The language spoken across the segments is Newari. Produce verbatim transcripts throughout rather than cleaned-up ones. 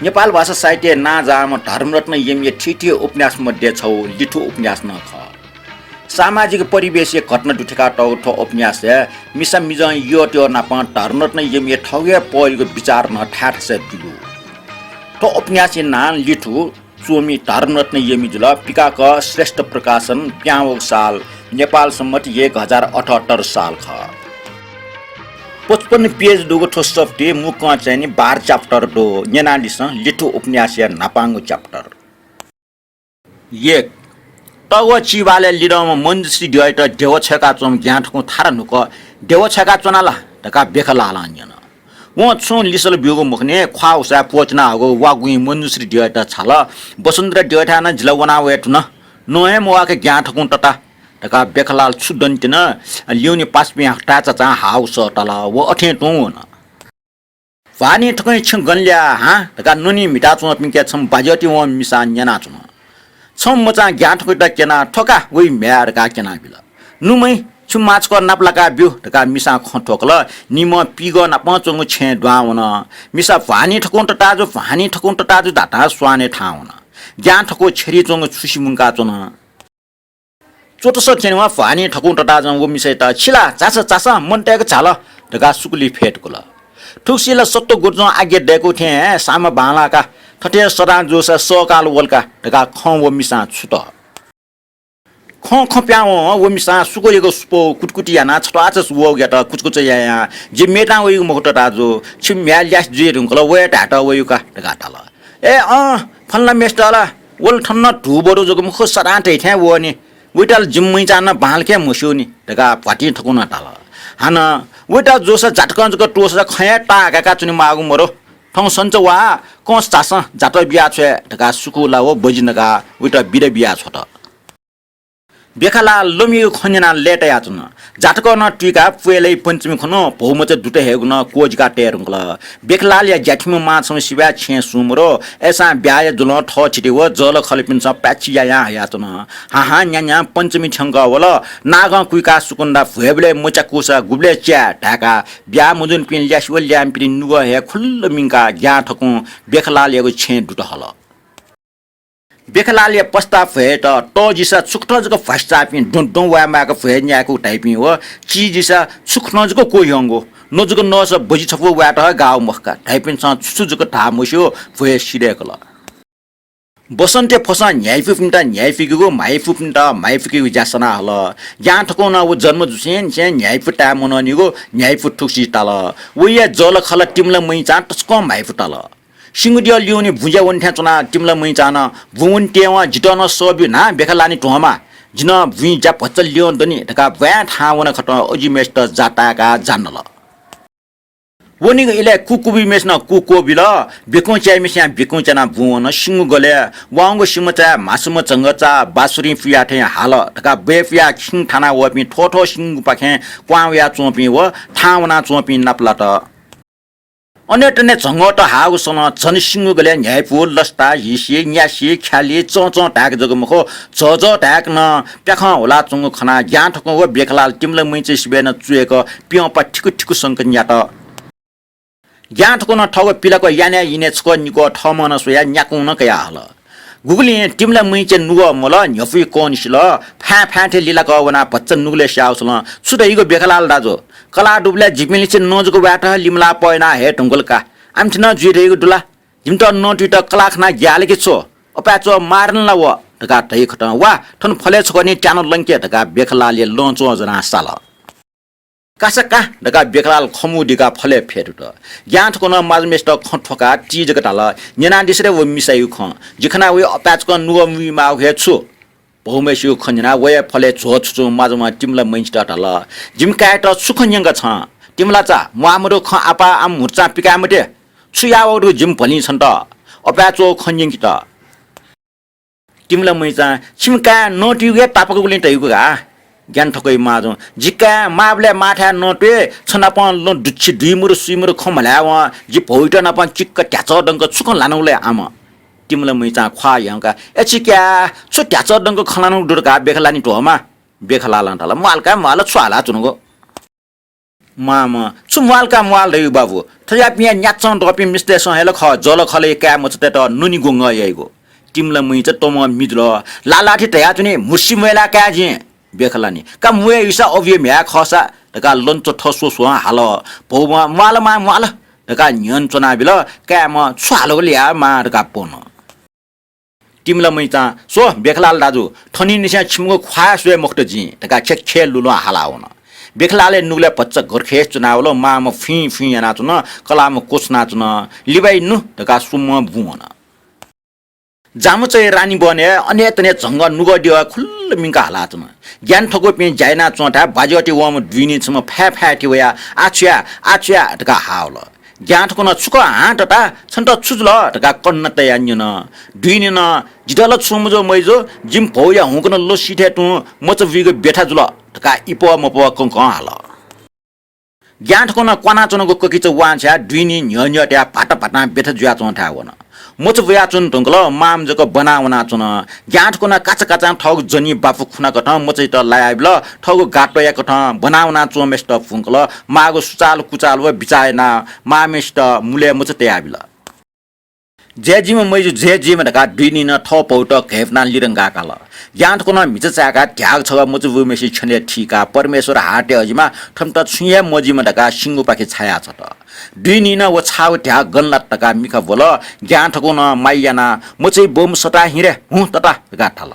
नेपाल भाषा साहित्यय् नांजाःम्ह धर्मरत्न यमिया थीथी उपन्यास मध्ये छगू लिथु उपन्यास नं खः। सामाजिक परिवेशया घटना दुथ्याकातःगु थ्व उपन्यासय् मिसा मिजं यःतय् नाप धर्मरत्न यमिया थःगु हे पहःयागु विचार नं थाय् थासय् दुगु। थ्व उपन्यासया नां लिथु, च्वमि धर्मरत्न यमि जुल, पिकाकः श्रेष्ठ प्रकाशन, प्यां वःगु साल नेपाल सम्बत एक हजार अठहत्तर साल खः। पचपन्न पेज दुगु थ्व सफुतिइ मुक्कं चाहिँ नि बाह्र chapter दु। न्यनादिसँ लिथु उपन्यासया न्हापांगु chapter। एक, तःगः चिबालय् लिधंम्ह मञ्जुश्री द्यःयात देव छ्वय्काच्वंम्ह ग्याँथकुं थारा न्हुक देव छ्वय्काच्वना ला धकाः बेखलालं न्यन। वं छुं लिसः ला ब्यूगु मखुनि, ख्वाः हुसाय् प्वःच्वनाहःगु वागुं मञ्जुश्री द्यःयात छाल, वसन्त द्यःथाय् नं जि ला वना वये धुन, नं हे मवाके ग्याँथकुं तता धकाः बेखलाल छु दन तिनि, ल्यूने पासापिं हताय् चाचां हाःगु सः ताल। व अथें तुं वन। भवानी थकुं छिं गन ल्याः हां धकाः न्वनी म्हिताच्वंपिंके छम्ह बाज्याःति वं मिसां न्यनाच्वन। छम्ह मचां ग्याँथकुयात क्यनाः थ्व का वइ म्ह्याय् धकाः क्यनाबिल। नुमइ, छु माःछकः नापलाकाः ब्यु धकाः मिसां खँ थ्वकल। निम्हं पीगः नापं च्वंगु छेँय् दुहां वन। मिसा भवानी थकुं तताजु, भवानी थकुं तताजु धातां स्वानय् थाहां वन। ग्याँथकु छ्यरी च्वंगु छुसि मुंकाच्वन। च्वतसः थ्यनेवं भवानी थकुं तताजं व मिसायात छि ला झासँ झासँ, मन तय्क झाल धकाः सुकुली फ्यतुकल। थुगुसी ला सत्व गुरुजुं आज्ञा दय्कूगु थें हे सामा बांलाः का, थथे सदां जूसा सःकाल वल का धकाः खँ व मिसां छुत। खँ खँ प्यावं व मिसां सुकुयागु सुपौ कुतकुति यानाः छत्वाःचास वःगुयात कुचकुच यायां जि मेतां वइगु मखु तताजु, छि म्ह्याय् ल्यासे जुइ धुंकल, वये धायेत वइगु का धकाः धाल। ए अँ, फलाना मेस्त ला, व ला थन नं धुबरु जक मखु, सदां तइथें वःनि। वइत ला जिमि मय्चां नं बांलाक हे म्हस्यूनि धकाः भवानी थकुं नं धाल। हानं वइत जूसा जातकं जक त्वःसा खँ हे ताःहाकय्काः च्वनेमाःगु मदु। थौं सन्चः वा, कंस झासँ, जातः बियाछ्वये धकाः सुकुला व बजि नकाः वइत बिदा बियाछ्वत। बेखलाल लमियागु खँ न्यनाः लय्तायाच्वन। जातकं नं तुइकाः प्वय्लाइ पञ्चमी खुन्हु भौमचा दुत हयेगु नं क्वजिका तये धुंकल। बेखलालया ज्याथिम्ह मां छम्ह सिबय् छेँय् सुं मदु। अय्सां ब्याहाया जुलं थःथिति व जःलाखःलापिन्सं पाय्छि यायां हयाच्वन। हाहां न्यान्यां पञ्चमी थ्यंकः वल। नागं कुइकाः सुकुन्दा भ्वय्बलय् मच्याकूसा गुबलय् च्याये धाय्काः ब्याहा मजूनिपिं ल्यासे व ल्याय्म्हपिनि नुगः हे खुल्ल मिंकाः ग्याँथकुं बेखलालयागु छेँय् दुत हल। बेखलालया पस्ता भ्वय्त तःजिसा छुकथं जक भ्वासि चाःपिं द्वँ द्वँ वाय्माय्क भ्वय् न्याय्कू धाइपिं व चिजिसा छुकथं जक क्वह्यंगु, न जक नःसा बजि छपु वायेत हे गाः मखु का धाइपिन्सं छु छु जक धाः मस्यू भ्वय् सिधय्कल। बसन्ते फसं न्ह्याइपुपिन्त न्ह्याइपुकेगु, म्हाइपुपिन्त म्हाइपुकेगु ज्या सना हल। ग्याँथकुं नं व जन्म जुसेंनिसें न्ह्याइपु ताये मननिगु न्ह्याइपु थुगुसी ताल। वया जःलाखःला तिमला मय्चां तसकं म्हाइपु ताल। सिंगुद्यः ल्यूने बुँज्या वने थें च्वनाः तिमला मय्चां नं बुँ वने त्येवं जितः नं सः ब्यु न्हां बेखलालनि ध्वंमा। जि नं बुँइ ज्या भचा ल्यं दनि धकाः ब्वाँय् थाहां वन खतं अजिम्हेसित जा ताय्काः जा नल। वनीगु इलय् कुकुबिम्हेसिनं कुक्वबिल, बेकुं च्याइम्हेसिनं बेकुं च्यानाः बुँ वन। सिंगु गलय् वाउँगु सिमचाय् म्हासुम्ह झंगःचा बाँसुरी पुया थें हाल धकाः बय् पुयाः खिं थाना वःपिं थ्वथ्व सिंगुपाखें क्वहां वयाच्वंपिं व थाहां वनाच्वंपिं नापलात। अनेतने झंगःत हाःगु सलं झन सिंगु गलय् न्ह्याइपु, लसता, हिसि, न्यासि, ख्यालि, चंचं धाय्क जक मखु, झःझः धाय्क नं प्याखं हुलाच्वंगु खनाः ग्याँथकुं व बेखलाल तिमला मय्चा सिबय् नं च्वय्क प्यंपा थिकु थिकु संक न्यात। ग्याँथकुं नं थःगु पिलाक यानाः यिने छकः निकः थःम्हं नं स्वयाः न्याकुं नं कयाहल। गुगुलिं तिमला मय्चाय् नुगः मल, न्ह्यपुइ कःनि सिल, फाँय् फाँय् थें लिलाकः वनाः भचा नुगलय् स्याःगु सलं छु धइगु बेखलाल दाजु? कलाः दुबलय् जिपिंलिसे नं जक वायेत लिमलाः पय्नाः हये धुंकल का। आमथें नं जुइ धइगु दु ला? जिमित नं तुइत कलाः खनाः ग्याःल कि छु? अपाय्च्वः मारन ला व धकाः धइ खतं वा, थन फलय् छकः निं त्यानं लंके धकाः बेखलालया लँच्वः ज्वनाः साल। कासा का धकाः बेखलाल खमु दिकाः फलय् फ्यतुत। ग्याँथकुं नं माजम्हेसित खँ थ्वकाः ति जक धाल, न्यनादिसँ रे व मिसायागु खँ। जि खनाः वया अपाय्चकं नुगः मुइमाःगु हे छु? भौम्हेसिगु खँ न्यनाः वया फलय् झ्वः छुचुं माजम्हं तिमला मय्चात धाल, जिमि काय्‌यात छु खँ न्यंका छं? तिमलाचा, म्वाः मदु खँ आपाः आम म्हुतुचां पिकाये मते। छु याः वःगु दु जिमि भलिं छन्त? अपाय् च्वःगु खँ न्यंकेत। तिमला मय्चां, छिमि काय् नं तुइगु हे तापाक गुलिं तइगु का। ग्याँथकुया माजं, जि काय् माःबलय् माःथाय् नं त्वये, छ नाप नं दुच्छि दुइ मरु सुइ मरु खँ म्हलायेवं जि भौयात नाप चिक्क ध्याचः दंक छु खँ ल्हानागु ले आम? तिमला मय्चां ख्वाः ह्याउँकाः, ए छि काय्, छु ध्याचः दंक खँ ल्हानागु दु धकाः बेखलालनि ध्वंमा? बेखलालं धाल, म्वाःल का म्वाःल, छु हालाच्वनागु? मांम्ह, छु म्वाल का म्वाल धयागु बाबु? थज्याःपिं न्याच्चं दःपिं मिस्तय्सं हे ला खः, जःलाखःलाया काय् मचातय्त नुनि ग्वंगः याइगु। तिमिला मय्चा तमं मि जुल। लालाथि धयाच्वनी, म्हुसि म्वय्ला काये जिं। बेखलानि, का म्वय् इसा अबुया म्ह्याय् खःसा धकाः लँचु थस्वस्वं हाल। भौम्हं, म्वाल मां म्वाल धकाः न्ह्यःने च्वनाबिल। काय्म्हं छु हालगु ले याः मां धकाः पन। तिमिला मय्चां, स्व बेखलाल दाजु, थनिंनिसें छिमिगु ख्वाः स्वये मखुत जिं धकाः खेखेलुलं हाला वन। बेखलालया नुगलय् भचा गर्खेस च्वनावल। मांम्ह फुइँ फुइँ यानाच्वन, कलाःम्ह क्वछुनाच्वन। लिबाइ नु धकाः सुम्हं बुं वन। जामुचय् रानीवनय् अनेतने झंगः नुगः द्यः खुल्ल मिंकाः हालाच्वन। ज्ञान थकूपिं ज्या यानाच्वंथाय् बाज्याति वंम्ह दुइनि छम्ह फाय् फाय् थें वयाः, आः छु याये, आः छु याये धकाः हाः वल। ज्ञान थकूनं, छु खः हां तता, छन्त छु जुल धकाः कन्ना तयाः न्यन। दुइनिनं, जितः ला छुं मजू मय्जु, जिमि भौया हुंकन लसि थें तुं मचा बुइगु ब्यथा जुल धकाः इपः मपः कंकं हाल। ज्ञान थकूनं क्वानाच्वनागु ककिचा वांछ्वयाः दुइनि न्ह्यः न्ह्यः तयाः भात भातां ब्यथा जुयाच्वंथाय् वन। मचा बुयाच्वने धुंकल मांम्ह जक ब्वना वनाच्वन। ज्ञान थकूनं काचा काचां थःगु जनी बापु खुनाकथं मचायात लायाबिल। थःगु गातोयाकथं ब्वना वनाच्वंम्हय्सित फुंकल माःगु सुचाल कुचाल व बिचाः यानाः मांम्हय्सित मुलय् मचा तयाबिल। जय जुइमा मय्जु, जय जुइमा धकाः दुइनिनं थः भौत घय्पुनाः लिधंका काल। ज्ञान थकूनं म्हिचा चाय्काः ध्याग छगः मचा बुम्हय्सित छ्यनय् थीकाः, परमेश्वर हाःतय् अजिमा, थमित छुं हे मजिमा धकाः सिंगुपाखे छायाछ्वत। दुइनिनं व छाःगु ध्याग गन लात धकाः मिखा ब्वल। ज्ञान थकूनं माया यानाः, मचाइ बौम्ह सताः हिँ रे, हुँ तता धकाः धाल।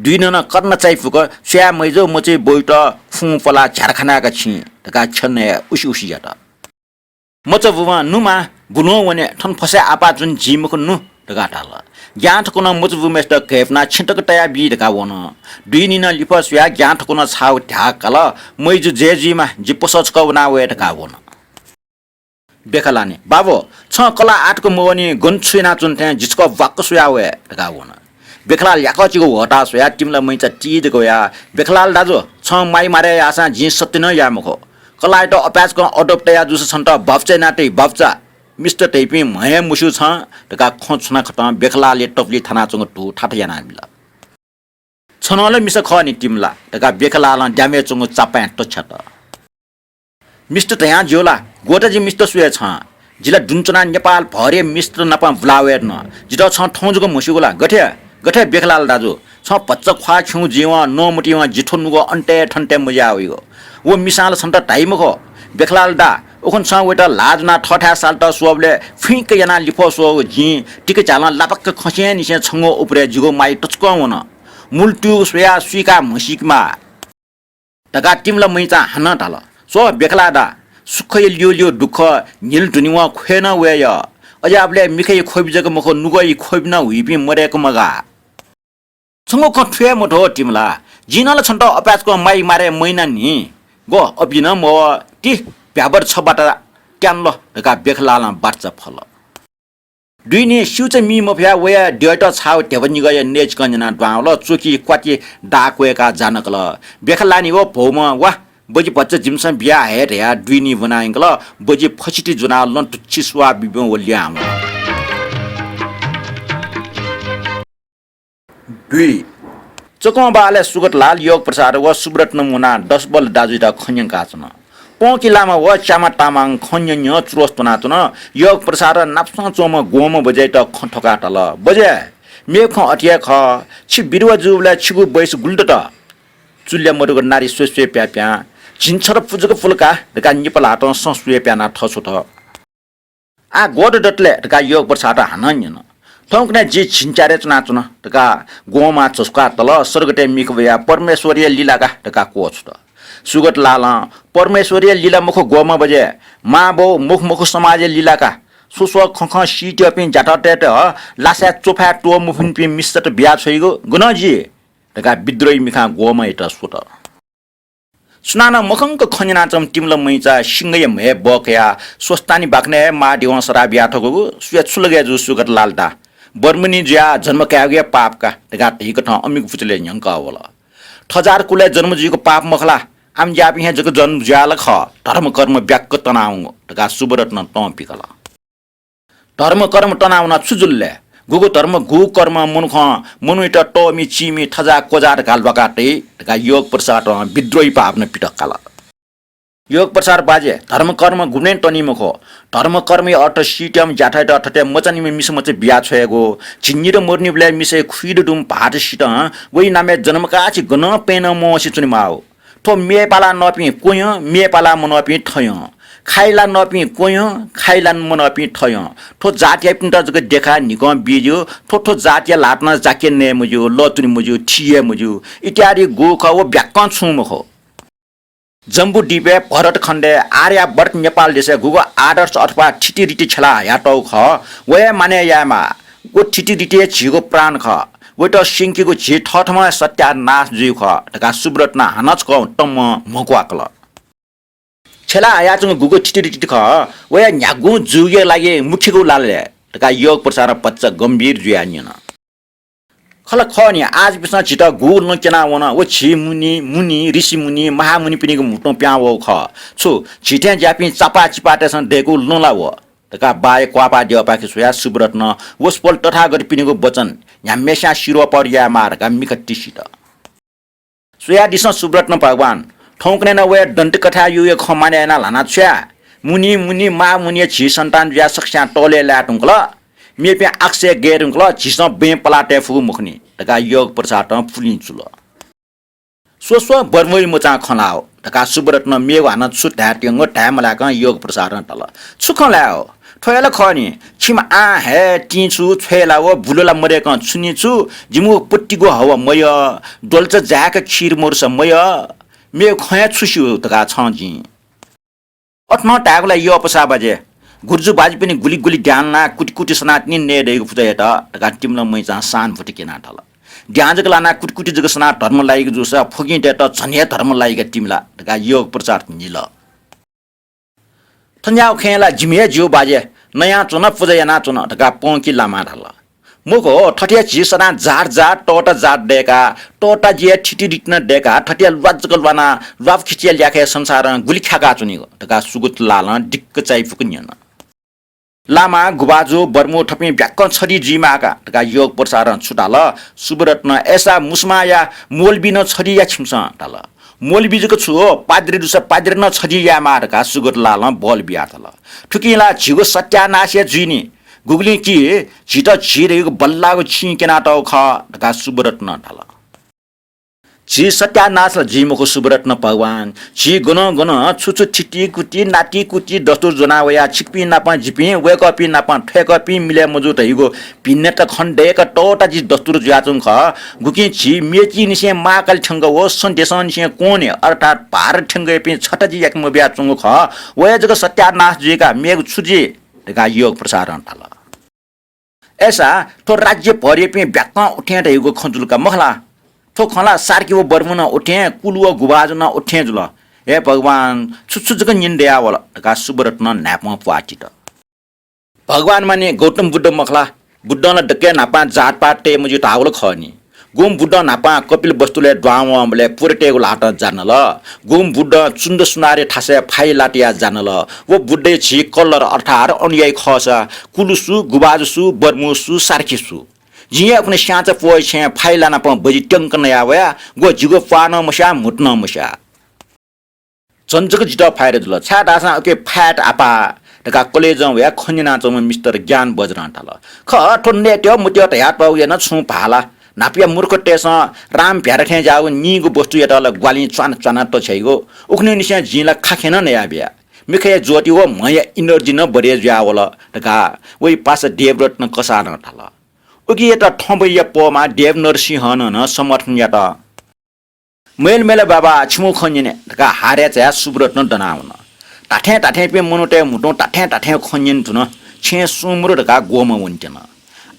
दुइनिनं कन्ना चायापुक, छु याये मय्जु, मचाइ बौयात फुं पलाः झ्यालखानाय् का छिं धकाः छ्यनय् उसि उसि यात। मचा बुम्ह, नु मां, बुलुं वने, थन फसय् आपाः च्वने जी मखु नु धकाः धाल। ज्ञान थकूनं मचा बुम्हय्सित घय्पुनाः छेँ तक तयाबी धकाः वन। दुइनिनं लिफः स्वयाः ज्ञान थकूनं छाःगु ध्याग काल। मय्जु जय जुइमा, जि पसः छकः वना वये धकाः वन। बेखलानि, बाबु, छं कलाः आःतक मवनी, गन छु यानाच्वन थें जि छकः ब्वाक्क स्वया वये धकाः वन। बेखलाल याकःचिगु ह्वःताः स्वयाः तिमिला मय्चा ती जक वयाः, बेखलाल दाजु, छं माइ मारे याःसां जिं सत्य नं याये मखु। कलाःयात अपाय्सकं अडप तया जूसा छन्त बापुचा याना तइ, बापुचा। मिस्त धइपिं म्हं हे मस्यू छं धकाः खँ छुनाकथं बेखलालया तपुलिइ थानाच्वंगु धू थात यानाबिल। छ नं ला मिसा खः नि तिमिला धकाः बेखलालं द्यामय् च्वंगु चापाँय् तछ्यात। मिस्त धयां ज्यू ला? ग्वःता जि मिस्त स्वये छं? जि ला दुने च्वनाः नेपाल भर हे मिस्त नाप बुला वये धुन। जितः छं थौं जक म्हस्यूगु ला? गथे? गथे बेखलाल दाजु? छं भचा ख्वाः खिउँगु जुइवं नःमतिवं जि थ्व नुगः अन्तय् थन्तय् मज्याः वइगु। व मिसां ला छन्त धाइ मखु। बेखलाल दा, उखुन्हु छं वयात ल्हाः ज्वनाः थःथाय् सालेत स्वःबलय् फुइँक यानाः लिफः स्वःगु जिं तिकझ्यालं लापाक्क खसेंनिसें छंगु उपरय् जिगु माया तचुकं वन। मुल तुयु स्वयाः सुइकाः म्हसीकेमाः धकाः तिमिला मय्चां हानं धाल। स्व बेखलाल दा, सुखया ल्यू ल्यू दुःख न्हिल दुनेवं ख्वय् नं वये यः। अज्याःबलय् मिखाया ख्वबि जक मखु, नुगःया ख्वबि नं हुइपिं मदय्क मगाः। छंगु खँ थुइ हे मथू तिमिला। जिं नं ला छन्त अपाय्सकं माइ मारे मयाना नि। ग्व, अबि नं मवः, ति, भ्याबर छ बाटा त्यानल धकाः बेखलालं बाचा फल। दुइनि स्यूचा मी मफयाः वया द्यःयात छाःगु ध्यबा निगःया नय् चिकं न्यनाः दुहां वल। च्वकि क्वाति दाः क्वय्काः जा नकल। बेखलानि व भौम्ह, वा, बजि भचा जिमिसं बिया हये धयाः दुइनि ब्वना यंकल। बजि फसिति ज्वनाः लँ तुछि सुवाः बिब्यं व लिहां वन। दुई। चकंबहालय् सुगतलाल, योगप्रसाद व सुब्रतनं मुनाः दसबल दाजुयात खँ न्यंकाच्वन। पंकिलामा व च्यामा तामाङ खँ न्यँ न्यँ चुरोस त्वनाच्वन। योगप्रसाद नापसं च्वंम्ह ग्वम्ह बज्यायात खँ थ्वकाः धाल, बज्या, मेगु खँ अथे हे खः। छि विधवा जूबलय् छिगु बयस गुलि दत? चुल्या मदुगु नारी स्वये स्वये प्यां प्यां, झिंछदँ पुचुक पुल का धकाः निपा ल्हातं सँ स्वये प्यानाः थस्वत। आः ग्वःता दत ले धकाः योगप्रसादं हानं न्यन। थौंकन्हय् जि झिंच्यादँय् च्वनाच्वन धकाः ग्वम्हं झसुकाः धाल। स्वर्गतय् मिखा वयाः परमेश्वरया लीला का धकाः क्वछुत। सुगतलालं परमेश्वरया लीला मखु ग्वम्ह बज्या, मां बौ मखु मखु समाजया लीला का। स्व स्व खँ खँ सीत्यःपिं ज्याथःतय्त लासाय् च्वफाय् त्वःमफुनिपिं मिस्तत बियाछ्वइगु गन जुइ धकाः विद्रोही मिखां ग्वम्हयात स्वत। सुनानं मखंक खँ न्यनाच्वंम्ह तिमिला मय्चा सिंहया म्हय् बःकयाः स्वस्तानि बाखनय् हे माःदेवं सराः बियाथकूगु स्वयाः छु लगय् जू सुगतलाल दा? बर्मणी जुयाः जन्म कायेगु हे पाप का धकाः धइकथं अमिगु पुचलय् न्ह्यंकः वल। थज्याःगु कुलय् जन्म जुइगु पाप मखु ला? आम्ज्याःपिं हे जक जन्म जुयाः ला खः, धर्मकर्म ब्याक्क तनावंगु धकाः सुब्रतनं तं पिकल। धर्मकर्म तनावनाः छु जुल ले? गुगु धर्म गुगु कर्मं मनुखं मनूयात तःमि चीमि थज्याः क्वज्याः धकाः ल्वाका तइ धकाः योगप्रसादं विद्रोही भावना पितः काल। योग प्रसार बाजे, धर्मकर्म गुबलें तनी मखु। धर्मकर्मया अर्थ सीत्याम्ह ज्याथायात थथे मचानिम्ह मिसा मचा बिया छ्वयेगु। झिंनिदँ मरुनिबलय् मिसाया खुइदँ दुम्ह भाःत सितं वइ नामय् जन्मकाछि गनं प्यनं मवंसे च्वनेमाःगु। थ्व म्येपाला नःपिं क्वयं, म्येपाला मनःपिं थयं। खाइला नःपिं क्वयं, खाइला मनःपिं थयं। थ्व जातियापिन्त जक देखाः न्हिकं बीज्यू, थ्व थ्व जातिया ल्हातं जाके नये मज्यू, लः तुने मज्यू, थी हे मज्यू इत्यादि गु खः, व ब्याक्कं छुं मखु। जम्बुद्वीपय् भरतखण्डय् आर्यावर्त नेपाल देशय् गुगु आदर्श अथवा थितिरिति छ्यला हयातःगु खः, व हे मानय् यायेमाः। व थितिरिति हे झीगु प्राण खः। वइत स्यंकीगु झी थःथम्हं सत्यानाश जुइगु खः धकाः सुब्रतनं हानं छकः तमं म्हक्वाकल। छ्यला हयाच्वंगु गुगु थितिरिति खः, व हे न्ह्यागुं जुइगु लागि मुख्यगु लाल हे धकाः योग प्रसारं भचा गम्भीर जुयाः न्यन। खला खः नि, आः छिपिन्सं झीत गुगु नं क्यनावन, व झी मुनि, मुनि, ऋषिमुनि, महामुनिपिनिगु म्हुतुं पिहां वःगु खः। छु झी थें ज्याःपिं चापाः चिपाःतय्सं दय्कूगु नं ला व धकाः बाःया क्वाःपाः द्यःपाखे स्वयाः सुब्रतनं वसपोल तथागतपिनिगु वचन न्ह्याम्हस्यां सिरोपर यायेमाः धकाः मिखा तिसित। स्वयादिसँ सुब्रतन भगवान, थौंकन्हय् नं वया दन्तिकथाय् यूया खँ मानय् यानाः ल्हाना छु याये? मुनि, मुनि, महामुनिया झी सन्तान जुयाः सकस्यां तःलय् लाये धुंकल, मेपिं आकाशय् गये धुंकल, झीसं बँय् पलाः तये फुगु मखुनि धकाः योग प्रसारं पुलिं चुल। स्व स्व, बर्मुइ मचां खँ ल्हाः धकाः सुब्रतनं मेगु हानं छु धायेत्यंगु धाये मलाय्कं योग प्रसारं धाल, छु खँ ल्हाये हो? थ्व हे ला खः नि, छिमि आं हे तिं छु, छ्वये ला व, बुलु ला मदय्कं छुनी छु, जिमिगु पतिगु हव मयः, द्वलचा जाय्क खीर मरुसा मयः, मेगु खँ हे छु स्यू धकाः छं जिं। अथे नं धायेगु ला यःपसा बाजे, गुरुजु बाजुपिनि गुलि गुलि द्यां लानाः कुति कुति सनाः तिनि नये दइगु पुजा यात धकाः तिमिला मैचां सानभुति क्यनाः धाल। द्यां जक लानाः कुति कुति जक सनाः धर्म लाइगु जूसा फुकिंतय्त झन हे धर्म लाइगु तिमिला धकाः योग प्रसार न्हिल। थन्याव खँय् ला जिमि हे ज्यू बाजे, नयाच्वन, पुजा यानाच्वन धकाः पंकी लामां धाल। मखु, थथे झी सदां जात जात, तःता जात दय्काः, तःता जिया थितिरिति नं दय्काः, थथे ल्वात जक ल्वानाः ल्वापखिचिया ल्याखय् संसारं गुलि ख्याकाच्वनीगु धकाः सुगत लालं दिक्क चायापुक न्यन। लामा, गुभाजु, बर्मु थपिं ब्याक्कं छधी जुइमाः का धकाः योग प्रसारं छु धाल, सुब्रतनं अय्सा मुसुमाया मौलवी नं छधी या छिमिसं धाल। मौलवी जक छु, पाद्री दुसा पाद्री नं छधी यायेमाः धकाः सुगत लालं बल बियाः धाल। थुकिं ला झीगु सत्यानाश हे जुइनि, गुगुलिं कि झीत झी धइगु बल्लाःगु चिं क्यनातःगु खः धकाः सुब्रतनं धाल। झी सत्यानाश ला जुइ मखु सुब्रतन भगवान, झी गनं गनं छु छु थिति कुति नाति कुति दस्तुर ज्वना वयाः छिकपिं नाप जिपिं वय्कःपिं नाप थ्वय्कःपिं मिलय् मजू धइगु भिन्नता खनेदय्क तःता जि दस्तुर जुयाच्वंगु खः। गुकिं झी मेचीनिसें महाकाली थ्यंक व सँ देशंनिसें क्वने अर्थात् भारत थ्यंकयापिं छता जि याके मबियाच्वंगु खः। व हे जक सत्यानाश जुइका मेगु छु जुइ धकाः योग प्रसारं धाल। अय्सा थ्व राज्य भरियापिं ब्याक्कं उथें धइगु खँ जुल का मखु ला? थ्व खँ ला सार्की व बर्मु नं उथें, कुलु व गुभाजु नं उथें जुल। हे भगवान, छु छु जक न्यने दयावल धकाः सुब्रतनं न्हाय्पं प्वाः तित। भगवान माने गौतम बुद्ध मखु ला? बुद्धं ला दकलय् न्हापां जातपात तये मज्यू धाःगु ला खः नि। गुम्ह बुद्धं न्हापां कपिलवस्तुलय् दुहां वंबलय् पुरतय्गु ल्हातं जात नल। गुम्ह बुद्धं चुन्द सुनारया थासय् फाइला तयाः जात नल। व बुद्धया झी कल्लर अर्थात् अनुयायी खःसा कुलु सु, गुभाजु सु, बर्मु सु, सार्की सु। जिं हे उखुन्हु स्याँचा प्वःया छेँय् फाइला नाप बजि त्यंक नया वया, व जिगु प्वाः नं मस्याः, म्हुतु नं मस्याः। झन जक जितः फायदा जुल, छाय्धाःसा उकी फाय्त आपाः धकाः कलेजं वयाः खँ न्यनाच्वंम्ह मिस्टर ज्ञान वज्रं धाल, खः, थ्व नयेत्यः मत्यः धयातःगुया नं छुं भाः ला? न्हापाया मूर्खतय्सं राम भ्याडा थें ज्याःगु नीगु वस्तुयात ला ग्वालिं च्वाना च्वाना तछ्याइगु। उखुन्हुनिसें जिं ला खाखे नं नयाबिया। मिखाया ज्योति व म्हया energy नं बढे जुयावल धकाः वइ पासा देवरत्न कसालं धाल। उकियात थौंबया पःमा देवनरसिंहनं नं समर्थन यात। मय्ल मय्ल बाबा, छिमिगु खँ न्यने धकाः हारय् झायाः सुब्रतन दनावन। धाथें धाथेंपिं मनूतय् म्हुतुं धाथें धाथें खँ न्यने धुन। छेँय् सुं मरु धकाः ग्वम्ह वनेत्यन।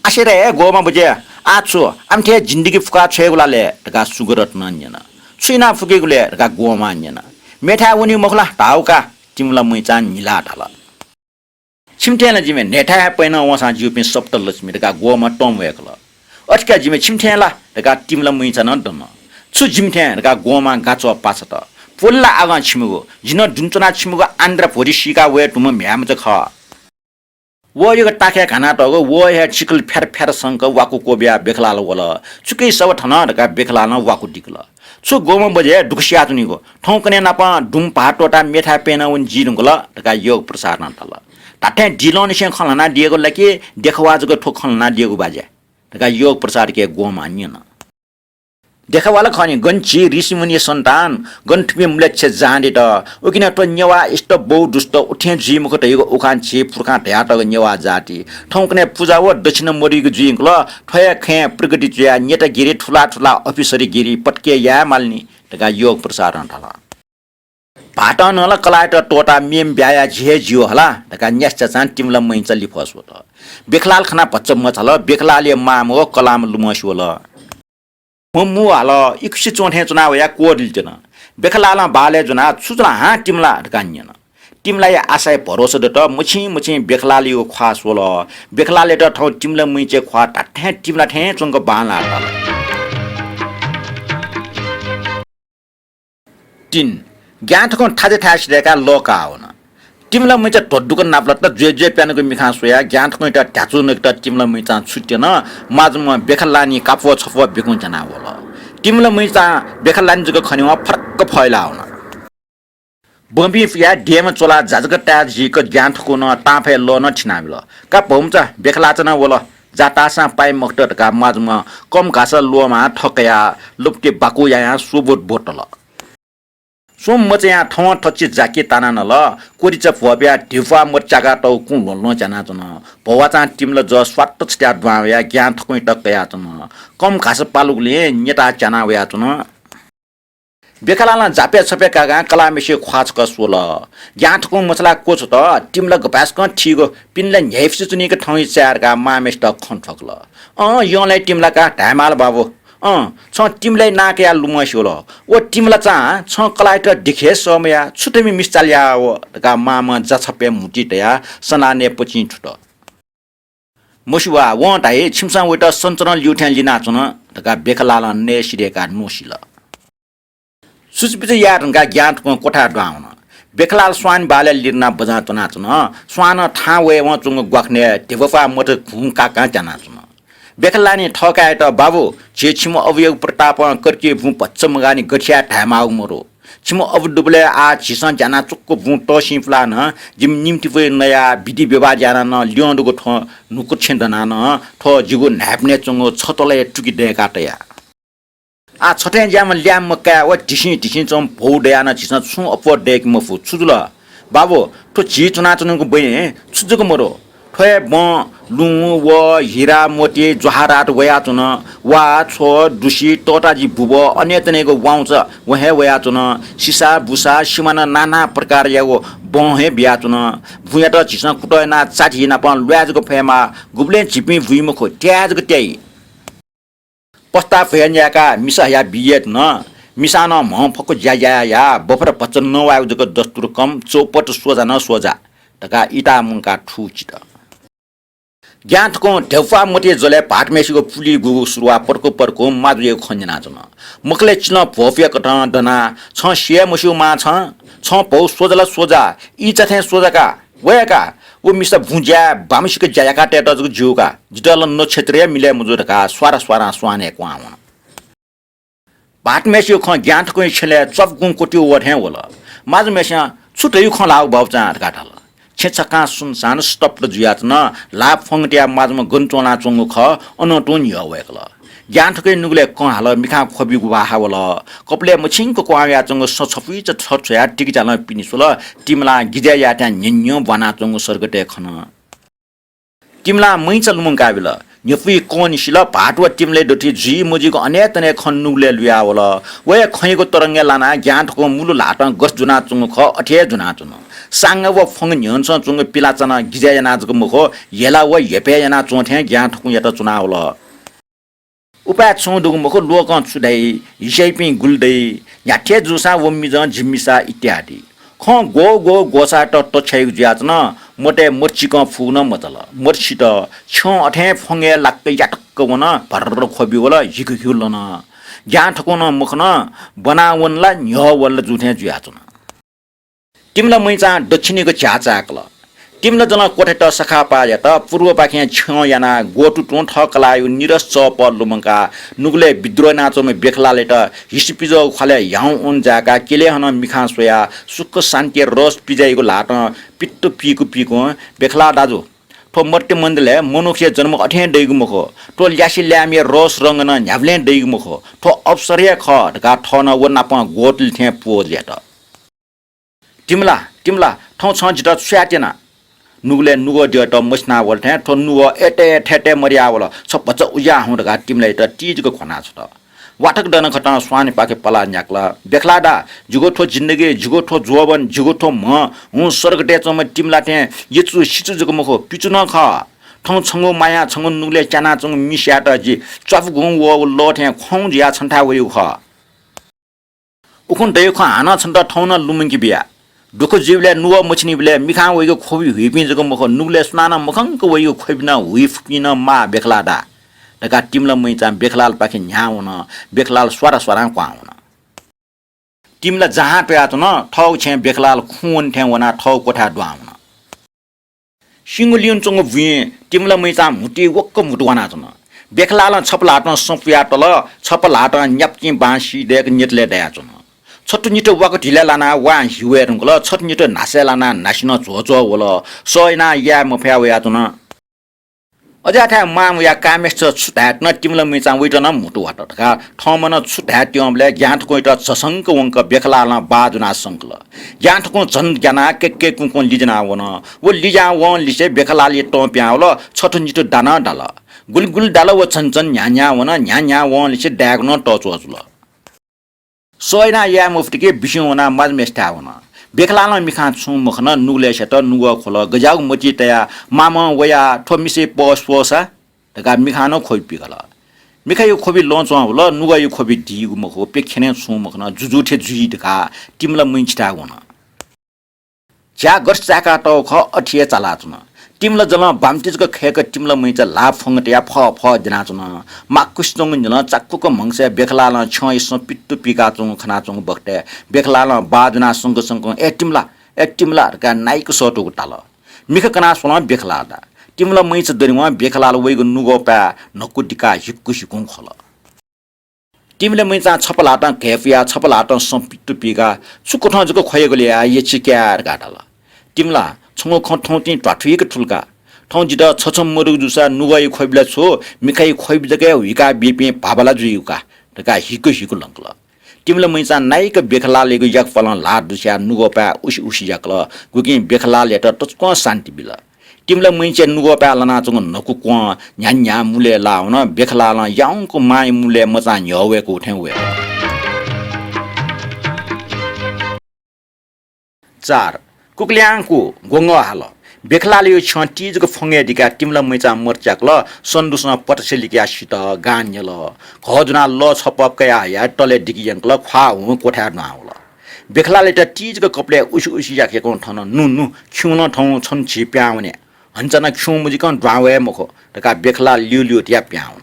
आसेर हे ग्वम्ह बुझे, आः छु, आम्थे जिन्दगी फुकाः छ्वयेगु ला ले धकाः सुगतनं न्यन। छु यानाः फुकेगु ले धकाः ग्वम्हं न्यन। मेथाय् वनी मखु ला, धाःगु का, तिमिला मैचां न्हिलाः धाल। छिमि थें ला जिमि न्हय्थाय् हे पैनं वंसां ज्यूपिं सप्तलक्ष्मी धकाः ग्वम्हं तं वय्कल। अथे का जिमि छिमि थें ला धकाः तिमिला मैचां नं दन। छु जिमि थें धकाः ग्वम्हं गाच्वः पाछत। पोल्ला आगं छिमिगु, जि नं दुने च्वनाः छिमिगु आन्द्रा भ्वति सीका वये धुंम्ह म्ह्याय्मचा खः। व यक्व ताखे घानातःगु व हे चिखल फ्यार फ्यार संक वाकु क्वबियाः बेखलाल वल। चुकि सव थन धकाः बेखलालं वाकु दिकल। छु ग्वम्ह बजे दुःख सियाच्वनीगु? थौंकन्हय् नापं दुम्ह भाः त्वःताः मेथाय् प्यनावने जुइ धुंकल धकाः योग प्रसादं धाल। धात्थें दिलंनिसें खँ ल्हानादियागु ला कि देखावा जक थ्व खँ ल्हानादियागु बजे धकाः योग प्रसादके ग्वम्हं न्यन। देखावा ला खः नि, गन झी ऋषिमुनिया सन्तान, गन थुपिं म्लेच्छ जाँडेत, उकिं थ्व नेवाःइष्ट बौ दुस्त उथें जुइ मखु धइगु उखान झी पुर्खां धयातःगु नेवाः जाति। थौंकन्हय् पुजा व दक्षिणा मदुइगु जुइ धुंकल, थ्व हे खँय् प्रगति जुयाः नेतागिरी, थुला थुला अफिसरगिरी पत्के याये माल नि धकाः योग प्रसादं धाल। भाःतं नं ला कलाःयात त्वःताः मेम्ह ब्याहा याये जि हे ज्यू हला धकाः न्यासि चाचां तिमला महिचा लिफः स्वत। बेखलाल खनाः भचा मछाल, बेखलालया मांम्ह व कलाःम्ह लुमंसि वल। म्ह मू हाल इकुसि च्वंथें च्वना वयाः क्वदलि त्यन। बेखलालं बालय् ज्वनाः छु जुल हां तिमला धकाः न्यन। तिमलाया आशाय् भरोसा दत, मछिं मछिं बेखलालयागु ख्वाः स्वल। बेखलालयात थौं तिमला महिचाया ख्वाः धात्थें तिमला थें च्वंक बांलाः धाल। तिन, ज्ञानथुकुं थाय् थाय् सिधय्काः लः काः वन। तिमला महिचा ध्वदुक नापलात, ज्वय् ज्वय् प्यानागु मिखां स्वयाः ज्ञानथुकुंयात ध्याचु नकेत तिमला महिचां छु त्यन, माजुम्ह बेखलालनि काप्वः छप्वः बिकुं त्यानाः वल। तिमला महिचां बेखलालनि जक खनेवं फरक्क फय्लाः वन। बहःपिं पुयाः देमा च्वलाः जाजक ताय् जुइक ज्ञानथुकुं नं तांफय् लः नं थिनाबिल। का भौमचा, बेखलाःचा नं वल, जा ताःसां पाइ मखुत धकाः माजुम्ह कम घास ल्वःमां थः कयाः लुप्ति बाकु यायां स्वबोध ब्वतल। स्वम्ह मचायां थवं थच्छि जाकि ताना नल। कोरिचा भ्वपुयाः धिबा मत च्याकातःगु कुँ ल्वंल्वं च्यानाच्वन। भवाचां तिमला जः स्वात्त छत्याः दुहां वयाः ज्ञानथुकुंयात कयाच्वन। कम घास पालुगुलिं न्यताः च्याना वयाच्वन। बेखलालं जापय् छपय् काकां कलाःम्हेसिगु ख्वाः छकः स्वल। ज्ञानथुकुं मछालाः क्वछुत, तिमला गपाय्सकं थीगु, पिने ला न्ह्याइपुसे च्वनीक थौंया चाय् धकाः मांम्हेसित खँ थ्वकल। अँ, यंलाइ तिमला का, धायेमाल बाबु। अँ, छं तिमलाया नां कयाः लुमंसि वल। व तिमलाचां छं कलाःयात देखि हे सः मयाः, छु तमि मिसा चाल याः व धकाः मांम्हं जा छपय् म्हुतुइ तयाः सनानय् पचिं थुत। मस्यू वा, वं धाइ, छिमिसं वयात सन्चरं ल्यू थें लिनाच्वन धकाः बेखलालं नये सिधय्काः न्वसिल। सुचुपिचु याये धुंकाः ज्ञानथुकुं क्वथाय् दुहां वन। बेखलाल स्वांनि बालय् लिरनाः बजां च्वनाच्वन। स्वां नं थाहां वयेवं च्वंगु ग्वाखनय् धिबा मत भुं काकां त्यानाच्वन। बेखलालनि थःकाय्‌यात, बाबु, झी छिम्ह अबुयागु प्रतापं कर्की भुं भचा मगाःनि गथे याये धायेमाःगु मदु। छिम्ह अबु दुबलय् आः झीसं ज्या यानाच्वंगु भुं तःसिं पुलाः नं जिमि निम्तिपुइ नयाः विधि व्यवहार यानाः नं ल्यं दुगु थ्व न्हूकथं दनाः नं थ्व जिगु न्हाय्‌पनय् च्वंगु छतलय् तुकि दय्‌का तया। आः छथें ज्याःम्ह ल्याय्‌म्ह काय् व धिसिं धिसिं च्वंम्ह भौ दयाः नं झीसं छुं अप्वः दय्‌के मफु। छु जुल? बाबु, थ्व झी च्वनाच्वनागु बँय् छु जक मदु। थ्व हे बँ लुँ व हिरा मोती जवाहरात वयाच्वन। वा, छ्व, दुसि, तःताजि बुबः, अनेतनेगु वाउँचा वं हे वयाच्वन। सिसा, बुसा, सिमा नं नाना प्रकारयागु बँ हे बियाच्वन। बुँयात झीसं कुतः यानाः चाधि नापं ल्वाये जक फयेमाः। गुबलें झीपिं बुइ मखु, त्याये जक त्याइ। पस्ताः भ्वय् न्याय्‌काः मिसा हयाः बियाच्वन। मिसां नं म्हं फक्व ज्या याया या, बफर भचा नवायेगु जक दस्तुर कम, चौपट सोझा नं सोझा धकाः इताः मुंकाः थू चित। ज्ञानथुकुं ध्यबा मते जलय् भाःतम्हेसिगु पुलिगु सुरुवाः पड्कु पड्कु माजुयागु खँ न्यनाच्वन। मखुलय् चिलं भ्वपुया कथं दनाः, छं सिया मस्यू मां छं, छं भौ सोझा ला सोझा, इचा थें सोझा का। वय्‌का, व मिसा बुँ ज्याय् बाम्हसिक ज्या याकातयेत जक ज्यू का। जितः ला नक्षत्र हे मिलय् मजू धकाः स्वारा स्वारां स्वानय् क्वहां वन। भाःतम्हेसिगु खँ ज्ञानथुकुंया छ्यलय् च्वापुकुं क्वतुइ वः थें वल। माजुम्हेस्यां छु धयागु खँ ल्हाःगु बाउचां धकाः धाल। छेँ छखां सुनसान स्तब्ध जुयाच्वन। ल्हाः फ्वंगतया माजुम्ह गन च्वनाच्वंगु खः, अनं तुं न्ह्यः वय्‌कल। ज्ञानथुकुंया नुगलय् कं हाल, मिखां ख्वबिगु वाः हावल। कपालय् मछिंक क्वहां वयाच्वंगु सँ छपुइचा छ्वछ्वयाः तिकिचालं पिने स्वल। तिमलां गिजय् याःथें न्ह्यन्ह्यं ब्वानाच्वंगु सर्गतय् खन। तिमलां महिचा लुमंकाबिल। न्ह्यपुइ कं निसिल, भाःत व तिमलाया दथुइ जुइ मजुइगु अनेतने खँ नुगलय् लुयावल। व हे खँयागु तरंगय् लानाः ज्ञानथुकुं मुलु ल्हातं गथे ज्वनाच्वंगु खः, अथे हे ज्वनाच्वन। साङ्गा व फ्वंगः न्ह्यःने च्वंगु पिलाचा नं गिजय् यानाः जक मखु, हेला व हेपय् यानाच्वं थें ज्ञानथुकुंयात च्वनावल। उपाय् छुं दुगु मखु, लोकं छु धाइ, हिस्याइपिं गुलि दइ, न्ह्याथे जूसां व मिजं झिम्मिसा इत्यादि। खँ ग्वः ग्वः ग्वःसात तछ्याइगु जुयाच्वन। मतय् मत चिकं फुगु नं मचाल। मत सित। छ्यं अथें फ्वंगय् लाक्क यातक्क वन, भर्र ख्वबि वल, हिगु हिगु लन। ज्ञानथुकुं नं मखन, ब्वना वन ला न्ह्यः वल ला जू थें जुयाच्वन। तिमला महिचां दक्षिणीगु झ्याः चाय्‌कल। तिमिला जलं क्वथाय्त सखापाः यात। पूर्वपाखें छ्यं यानाः ग्वतुतुं थः कलाःयागु निरस चःपः लुमंकाः नुगलय् विद्रोह यानाच्वंम्ह बेखलालयात हिसुपिजःगु ख्वालय् ह्याउँ उन जाय्काः किले हनं मिखां स्वयाः सुख शान्तिया रस पिज्याइगु ल्हातं पित्त पीकु पीकुं, बेखलाः दाजु, थ्व मर्त्यमण्डलय् मनूखया जन्म अथें दइगु मखु। थ्व ल्यासे ल्याय्म्हया रस रंग नं न्ह्याबलें दइगु मखु। थ्व अप्सरा हे खः धकाः थः नं व नापं ग्वतुलि थें pose यात। तिमिला, तिमिला, थौं छं जितः छु याये त्यना? नुगलय् नुगः द्यःत मछिनावल थें थ्व नुगः अय्तय् थय्तय् मदयावल। छ भचा उज्याः हुँ धकाः तिमिलायात ति जक घ्वना छ्वत। वाथक दनाखतं स्वांनिपाखे पलाः न्ह्याकल। बेखलाः दा, जिगु थ्व जिन्दगी, जिगु थ्व जोबन, जिगु थ्व म्ह, हुँ स्वर्गतय् च्वंम्ह तिमिला थें यचु सिचु जक मखु, पिचु नं खः। थौं छंगु मायां छंगु नुगलय् च्यानाच्वंगु मिसायात जि च्वापुगुं वःगु लः थें ख्वौं जुयाः छन्थाय् वइगु खः। उखुन्हु धयागु खँ हानं छन्त थौं नं लुमंके बिया। दुःख जुइबलय् नुगः मछिनिबलय् मिखां वइगु ख्वबि हुइपिं जक मखु, नुगलय् सुनानं मखंक वइगु ख्वबि नं हुइ फुपिं नं माः बेखलाः दा धकाः तिमिला मय्चां बेखलालपाखे न्ह्याः वन। बेखलाल स्वारा स्वारां क्वहां वन। तिमिला जाहां तयाच्वन। थःगु छेँय् बेखलाल खुं वने थें वनाः थःगु क्वथाय् दुहां वन। सिंगुलिं च्वंगु बुँइ तिमिला मय्चां म्हुतुइ वक्क म्हुतु वानाच्वन। बेखलालं छपा ल्हातं सँ पुयातल, छपा ल्हातं न्यापकिं बांसि दय्क निथलय् दयाच्वन। छथुनिथु वाकः धिलय् लानाः वां हि वये धुंकल, छथुनिथु न्हासय् लानाः न्हासि नं झ्वःझ्वः वल। सह यानाः याये मफया वयाच्वन। अज्याःथाय् मां वयाः काय्म्हेसित छु धायेत्यन, तिमिला मय्चां वइत नं म्हुतु वात धकाः थःम्हं नं छु धायेत्यंबलय् ग्याँथुकुंयात झसंक वंक बेखलालं बाः ज्वनाः संकल। ग्याँथुकुं झन ग्यानाः केक्केकुंकुं लिज्यानाः वन। व लिज्यां वंलिसे बेखलालया तं पिहां वल। छथुनिथु दा नं दाल। गुलि गुलि दाल व झन झन न्ह्याः न्ह्याः वन। न्ह्याः न्ह्याः वंलिसे दायेगु नं तःच्वः जुल। सह यानाः याये मफुत कि बिस्युं वनाः माजम्हेसिथाय् वन। बेखलालं मिखां छुं मखन, नुगलय् स्यत, नुगः ख्वल, गज्याःगु मतिइ तयाः मामं वयाः थ्व मिसाया पः स्वःसा धकाः मिखां नं ख्वबि पिकल। मिखाया ख्वबि लँ च्वं वल, नुगःया ख्वबि दीगु मखु, प्यखेनय् छुं मखन, जुजु थें जुइ धकाः तिमिला मय्चाथाय् वन। झ्याः गथे चाय्कातःगु खः, अथे हे चालाच्वन। तिमिला जलं बाम्ति जक खय्क तिमिला मय्चा ल्हाः फ्वंक तयाः फः फः द्यनाच्वन। माकुस च्वंगु न्ह्यलं चाक्वक म्हगसय् बेखलालं छ्यं इस्सं पित्तु पीकाच्वंगु खनाच्वंगु बखतय् बेखलालं बाः ज्वनाः संक संकं, "ए तिमिला, ए तिमिला" धकाः नाइक सःतूगु ताल। मिखा कनाः स्वलं बेखलाल दा। तिमिला मय्चा दनेवं बेखलाल वइगु नुगःपाय् न्हकु दिकाः हिक्कु हिक्कुं ख्वल। तिमिला मय्चां छपा ल्हातं घय्पुयाः छपा ल्हातं सँ पित्तु पीकाः, "छु कथं जक ख्वयागु ले या, यछि काय्" धकाः धाल। तिमिला, छंगु खँ थौंतिं ध्वाथुइक थुल का। थौं जितः छछम मदुगु जूसा नुगःया ख्वबि ला छु, मिखाया ख्वबि जक हे हुइका बीपिं भाबा ला जुइगु का धकाः हिक्क हिक्क लंकल। तिमिला मय्चां नाइक बेखलालयागु याकपालं ल्हाः दुस्याः नुगःपाय् उसि उसि याकल, गुकिं बेखलालयात तसकं शान्ति बिल। तिमिला मय्चाय् नुगःपाय् लानाच्वंगु न्हकु क्वं न्ह्यान्ह्याः मुलय् लाः वन। बेखलालं याउँक मांया मुलय् मचां न्ह्यः वय्कूगु थें वय्कल। चार, कुकल्यां कु ग्वंगः हाल। बेखलालयागु छ्यं ति जक फ्वंगय् दिकाः तिमिला मय्चां मत च्याकल, सन्दुसं पतसे लिकयाः सित, गां न्यल। घः ज्वनाः लः छपप कयाः हयाः तलय् दिके यंकल, ख्वाः हुं क्वथाय् दुहां वल। बेखलालयात ति जक कपालय् उसि उसि याकयाकं थन, "नु, नु, खिउँलं थौं छन्हु झी पिहां वने। हन्चा नं खिउँ मजुइकं दुहां वये मखु" धकाः बेखलाल ल्यूल्यू तयाः पिहां वन।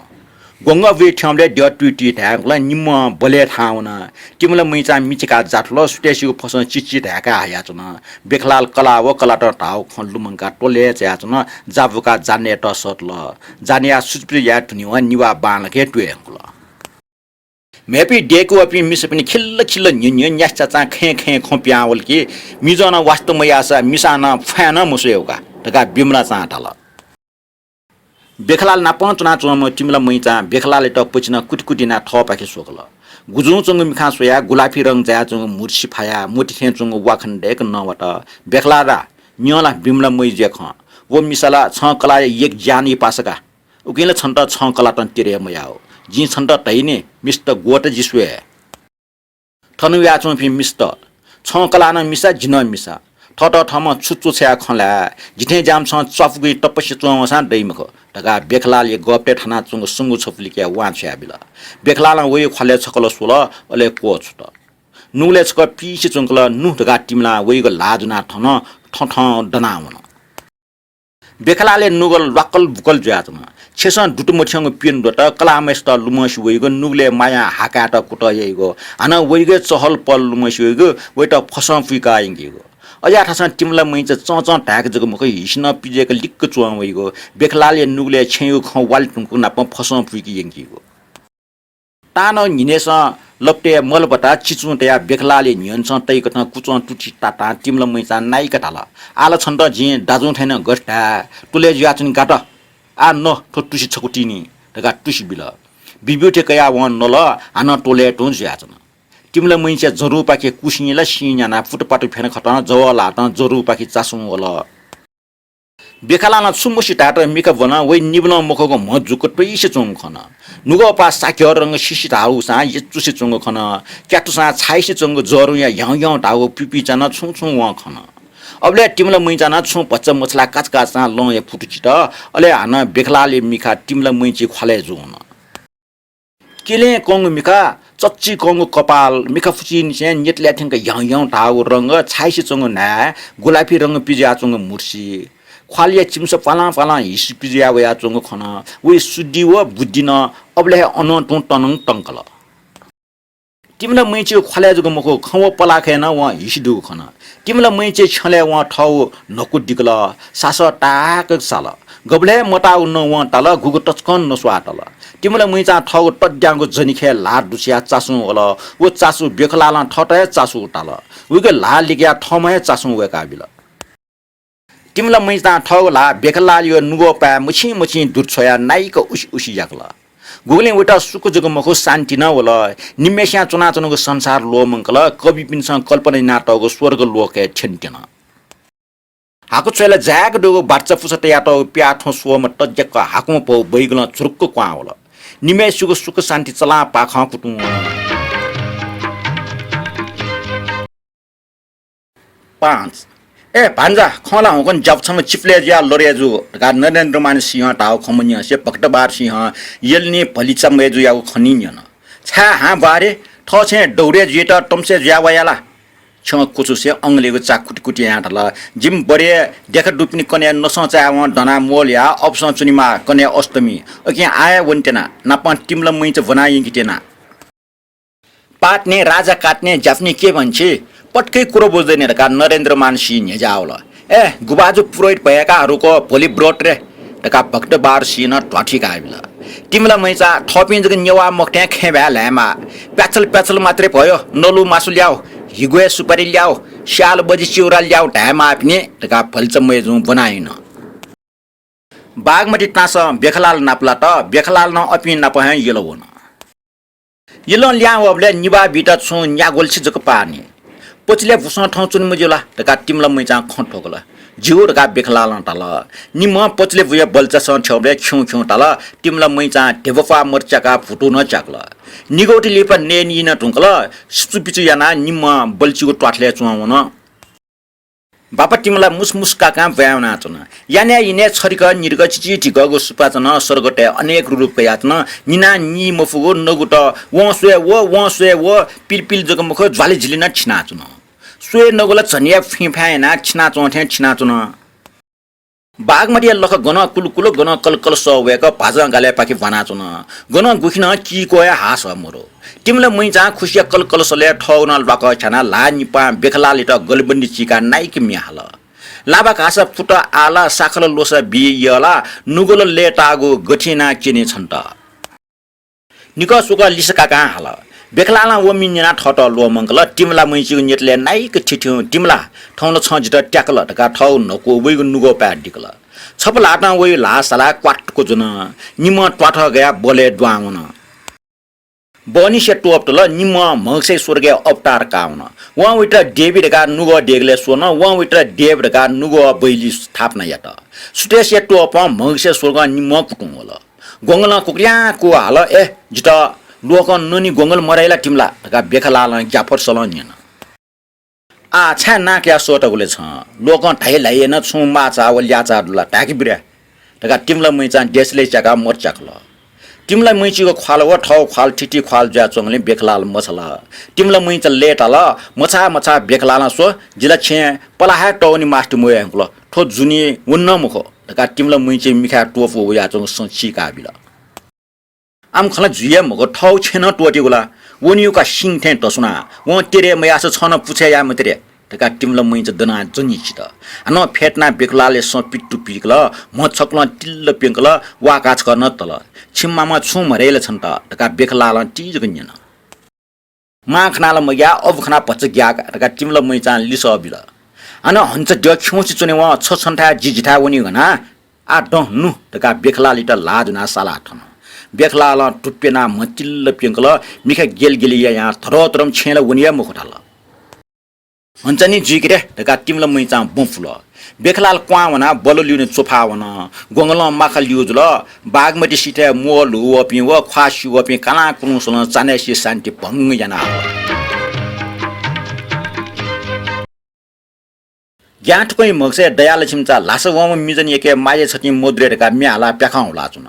ग्वंगः बुइ थ्यंबलय् द्यः तुइतुइ धायेकलं निम्हं बलय् थाहां वन। तिमिला मय्चां मिचिकाः जाथुल, सुथय्सिगु फसं चिचि धाय्काः हयाच्वन। बेखलाल कलाः व कलातं धाःगु खँ लुमंकाः त्वलय् च्वयाच्वन। जाबुकाः जान्हय्त सःतल। जान्हयाः सुचुपिचु याये धुनेवं निभाः बांलाक हे त्वये धुंकल। मेपिं दय्कूगुपिं मिसापिनि खिल्ल खिल्ल न्ह्यः न्ह्यः न्यासि चाचां खँय् खँय् खँ पिहां वल कि, "मिजं नं वास्ता मयाःसा मिसां नं फ्वाँय् नं मस्वयेगु का" धकाः बिमलाचां धाल। बेखलाल नापं च्वनाच्वंम्ह तिमिला मय्चां बेखलालयात पचिनं कुतिकुति यानाः थःपाखे स्वकल। गुजुं च्वंगु मिखां स्वयाः गुलाफी रंग जायाच्वंगु म्हुतुसि फायाः मोती थें च्वंगु वा खनेदय्क नवात। "बेखलाल दा, न्यँ ला बिमला मय्जुया खँ। व मिसा ला छं कलाःया यक्व ज्यानया पासा का। उकिं ला छन्त छं कलातं तिरे मयाः। जिं छन्त धयानि, मिस्त ग्वःत जि स्वये। थन वयाच्वंपिं मिस्त, छं कलाः नं मिसा, जि नं मिसा। थःत थःम्हं छु च्वछाया खँ ल्हाये? जि थें ज्याःम्ह छं च्वापुगुइ तपस्या च्वंवःसां दइ मखु" धकाः बेखलालया गःपतय् थानाच्वंगु सुंगु छपु लिकयाः वां छ्वयाबिल। बेखलालं वया ख्वालय् छकल स्वल, अले क्वःछुत। नुगलय् छकः पिइसे च्वंकल, नु धकाः तिमिलां वयागु ल्हाः ज्वनाः थन थथं दनाः वन। बेखलालया नुगः ल्वाकल बुकल जुयाच्वन। छेँसं दुत मथ्यंगु प्यन्हु दत, कलाःम्हय्सित लुमंसे वइगु, नुगलय् मायां हाकायेत कुतः याइगु, हानं वइगु चहल पहल लुमंसे वइगु, वयात फसं पुइकाः यंकीगु। अज्याःथासं तिमला मैंचा चंचं धाय्क जक मखु, हिसिनं पिज्याक लिक्क च्वं वइगु। बेखलालया नुगलय् छेँयु खँ वाले धुंकूगु नापं फसं पुइके यंकीगु। तानं न्हिनय्सं लपतय् मलबता चिचुं तयाः बेखलालया न्ह्यःने च्वंतुति तइकथं कुचं तुति तातां तिमला मैंचां नाइक धाल, "आः ला छन्त जिं दाजुं थें नं गथे धाये, त्वलय् जुयाच्वनी गात। आः न थ्व तुसि छकू तिनि," धकाः तुसि बिल। बिब्यू थें कयाः वं नल, हानं त्वलय् तुं जुयाच्वन। तिमला मैंचाया जरुपाखे कुसिं ला सिं न्यानाः पुतपातु फ्यन खतं जवः ल्हातं जरुपाखे चासुं वल। बेखलालं छु मस्यू धायेत मिखा ब्वन, वइ निबलं मखुगु म्ह जुक्क त्वइसे च्वंगु खन। नुगःपाः साक्यः रंग सिसि धाःगुसां यचुसे च्वंगु खन। क्यातुसां छाइसे च्वंगु जरुंया ह्याउँ ह्याउँ धाःगु पिपिचां नं छुं छुं वं खन। अबलय् तिमला मैंचां नं छुं भचा मछलाः काचाकाचां लंया पुतु चित। अले हानं बेखलालया मिखा तिमला मैंचाया ख्वालय् जुवन। केलें कंगु मिखा, चच्चिकंगु कपाल, मिखा फुचिंनिसें न्यतलय् थ्यंक ह्याउँ ह्याउँ धाःगु रंग, छाइसे च्वंगु न्हाय्, गुलाफी रंग पिज्याच्वंगु मुर्सी, ख्वालया चिमिसः प्वालां प्वालां हिसि पिज्याः वयाच्वंगु खन। वइ सुद्धि व बुद्धि नं अबलय् हे अनं तुं तनंग तंकल। तिमला मैंचाया ख्वालय् जक मखु, खँ व पलाखय् नं वं हिसि दुगु खन। तिमला मैंचाया छ्यलय् वं थःगु न्हकू दिकल, सासः ताहाकक साल। गबलय् मताःगु नं वं ताल, गुगु तसकं नस्वाः ताल। तिमला मैंचां थःगु तद्याःगु जनिखय् ल्हाः दुछ्याः चासुं वल। व चासु बेखलालं थःत हे चासु ताल। वइगु ल्हाः लिकयाः थःम्हं हे चासुं वय्काबिल। तिमला मैंचां थःगु ल्हाः बेखलालया नुगःपाय् मछिं मछिं दुत छ्वयाः नाइक उसि उसि याकल। गुबलें वइत सुख जक मखु, शान्ति नं वल। निम्हय्सियां च्वनाच्वनागु संसार ल्वःमंकल। कविपिन्सं कल्पना यानातःगु स्वर्ग लोकय् थ्यनेत्यन। हाकु च्वय् ला जाय्क दुगु बाचा पुसा तयातःगु प्याः थौं स्वःम्ह तज्याक हाकुम्ह भौ बैगलं झुरुक्क क्वहां वल। निम्हय्सिगु सुख शान्ति चलां पाखं कुतुं वन। पाँच। ए भान्जा, खँ ला हुंकन ज्यापु छम्ह चिपलय् जुयाः लरय् जु धकाः नरेन्द्रमान सिंहं धाःगु खँ मन्यंसे भक्तबार सिंहं यलनी भलिचा मय्जुयागु खँ नं न्यन। छाय् हां ब्वाः रे, थः छेँ दौरय् जुइत तमसय् जुयाः वया ला? छ्यं कुचुसे अंगलय्गु चा कुतिकुति यानाः धाल, जिमि बरय् देखा दुपिनि कन्हय् नसं चायावं दनाः मोल या, अपसं च्वनेमाः कन्हय् अष्टमी। अकिं आः हे वनेत्यना, नापं तिमला मैंचा ब्वना यंकेत्यना। पातने राजा कातने ज्यापनी के भन्छे, पटकै कुरो बुझ्दैन धकाः नरेन्द्रमान सिंह न्ह्यज्याः वल। ए, गुभाजु पुरोहित भय्का रुको, भोलि ब्रत रे धकाः भक्तबार सिंहं ध्वाथुइकाबिल। तिमला मैंचा थःपिं जक नेवाः मखुथें खँय् भाय् ल्हायेमाः। प्याचल प्याचल मात्रै भयो, नलु मासु ल्याउ, हिगुया सुपारी ल्याउ, स्याल बजि चिउरा ल्याउ धायेमाःपिनि धकाः भलिचा मय्जुं ब्वना इन। बागमती तासं बेखलाल नापलात, बेखलालं अपिं नाप हे यल वन। यलं लिहां वःबलय् निभाः बीत छुं न्याग्वलछि जक पाः नि। पचिलय् भुसं थौं च्वने मज्यू ला धकाः तिमला मैंचां खँ थ्वकल। ज्यू धकाः बेखलालं धाल। निम्हं पचिलय् बुया बलिचासं थ्यंबलय् खिउँ खिउँ धाल। तिमला मैंचां ध्यबा प्वाः मत च्याकाः भुतू नं च्याकल। निगौति लिपा नये नीनं धुंकल। सिचुपिचु यानाः निम्हं बलिचिगु त्वाथलय् च्वं वन। बापा तिमला मुसमुस काकां ब्वाँय् वनाच्वन। यानय् यिनय् छधिक निधिक चिचिधिकःगु सुपाँचं सर्गतय् अनेक रूप कयाच्वन। निनाः नी मफुगु नगुत वं स्वये व, वं स्वये व, पिलपिल जक मखु, ज्वालि झिलि नं थिनाच्वन। स्वये नगु ला झनिया फुइँफाँय् यानाः थिनाच्वं थें थिनाच्वन। बागमतीया लखा गनं कुलकुल, गनं कलकल सः वय्क भाजं गालय्पाखे ब्वानाच्वन। गनं गुखिनं कीक्वः हे हाः सः मदु। तिमला मैंचां खुसिया कलकलसलय् थःगु नं ल्वाकः छ्यानाः ल्हाः निपां बेखलालयात गलबन्दी चीकाः नाइक म्ये हाल। लाबा घाःसा फुत आः ला, साखल ल्वसा बी यः ला, नुगल लय्ताःगु गथे यानाः क्यने छन्त? निकः स्वकः लिसः काकां हाल। बेखलालं व म्ये न्यनाः थःत ल्वःमंकल। तिमला मैंचिगु न्यतलय् नाइक थिथ्यं तिमला, थौं ला छं जितः त्याकल धकाः थःगु न्हकू वइगु नुगःपाय् दिकल। छपु ल्हातं वइगु ल्हाः सालाः क्वात्तुक जुन। निम्हं त्वाथः गयाः बलय् दुहां वन। बहनिसिया त्वःप तल, निम्हं म्हगसय् स्वर्गय् अवतार काः वन। वं वइत देवी धकाः नुगः देगलय् स्वल, वं वइत देव धकाः नुगः बैली स्थापना यात। सुथय्सिया त्वःपं म्हगसय् स्वर्गं निम्हं कुतुं वल। ग्वंगलं कुक्ल्यां कुहाल, ए, जितः ल्वकं ननि ग्वंगल मदइ ला तिमला धकाः बेखलालं ग्याफर्सलं न्यन। आः छाय् नां कयाः स्वःतगु ले छं? ल्वकं धाइ ल्हाइय् नं छुं माःचाः व ल्याःचाः दु ला, धाय्के बिर्या धकाः तिमला मैंचां देशलय् च्याकाः मत च्याकल। तिमला मैंचिगु ख्वाल व थःगु ख्वाल थीथी ख्वाल जुयाच्वंगुलिं बेखलाल मछाल। तिमला मैंचा लय्ताल, मछाः मछाः बेखलालं स्व, जि ला छेँय् पलाः हे तःवने मास्ति मवये धुंकल, थ्व जुनि वने नं मखु धकाः तिमला मैंचिया मिखाय् त्वःपुक वयाच्वंगु सँ चीकाबिल। आम खँ ला जुइ हे मखु, थःगु छेँ नं त्वःतेगु ला? वनेयु का सिंह थें धस्वानाः। वं तेरे मयाःसा छं नं पुछे याये मते रे। धकाः तिमिला मैंचा दनाः जनी चित। हानं फ्यतुनाः बेखुलालया सँ पित्तु पिकल, म्ह छकलं तिल्ल प्यंकल, वाका छकः नं तल। छिमि मामा छुं मदय् ला छन्त धकाः बेखुलालं तिजक न्यन। मां खनाः ला मग्याः, अबु खनाः भचा ग्याः का धकाः तिमिला मैंचां लिसः बिल। हानं हन्चा द्यः खिउँसे च्वनेवं छ छन्थाय् जि जिथाय् वनी घना, आः दँ नु धकाः बेखलालित ल्हाः ज्वनाः सालाः थन। बेखलालं धुप्यनाः म्हतिल्ल प्यंकल, मिखा गेलगेलि यायां धरधरं छेँय् ला वने हे मखु धाल। हन्चा नि जुइके रे धकाः तिमिला मैंचां बँ फुल। बेखलाल क्वहां वनाः बल ल्यूने च्वफाः वन। ग्वंगलं माखा ल्यू जुल। बागमती सिथय् म्वः ल्हू वःपिं व ख्वाः स्यू वःपिं कालांकुलुंसलं चान्हय्‌सिया शान्ति भंग याना हल। ग्यां थुकंया म्हगसय् दयालक्ष्मीचा ल्हासा वंम्ह मिजन यकय् माया छतिं मदु रे धकाः म्ये हालाः प्याखं हुलाच्वन।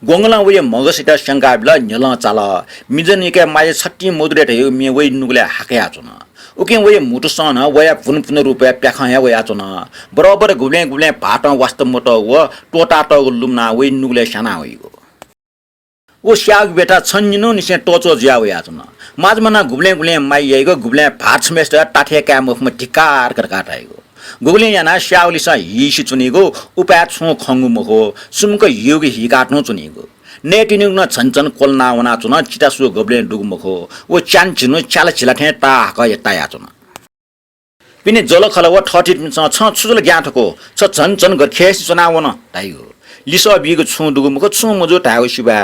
ग्वंगलं वया म्हगसयात स्यंकाबिल, न्ह्यलं चाल। मिजन यकय् माया छतिं मदु रे धयागु म्ये वया नुगलय् हाकयाच्वन। उकिं वया म्हुतुसं नं वया भुनभुन रूपय् प्याखं हे वयाच्वन। बरबर गुबलें गुबलें भाःतं वास्ता मतःगु व त्वःतातःगु लुमनाः वया नुगलय् स्यानाः वइगु। व स्याःगु ब्यथा छन्हु निन्हुंनिसें तःच्वः जुया वयाच्वन। माजमानां गुबलें गुबलें माया याइगु, गुबलें भाःत छम्हय्‌सित ताथय् काये मफुम्ह धिक्कार का धकाः धाइगु। गुबलें यानाः स्याःगुलिसं हिसि च्वनीगु, उपाय् छुं खंगु मखु, सुम्क हिउगु हिकाः तुं च्वनीगु। नयेत्वनीगु नं झन झन क्वलना वनाच्वन, चितासू गबलें दुगु मखु। व च्यान्हु झिन्हु च्याला झिला थें ताहाकः तायाच्वन। पिने जःलाखःला व थःथितिपिन्सं छं छु जुल ग्यां थुकु, छ झन झन गथे खय्‌सि च्वनावन धाइगु। लिसः बीगु छुं दुगु मखु, छुं मजू धायेगु सिबा।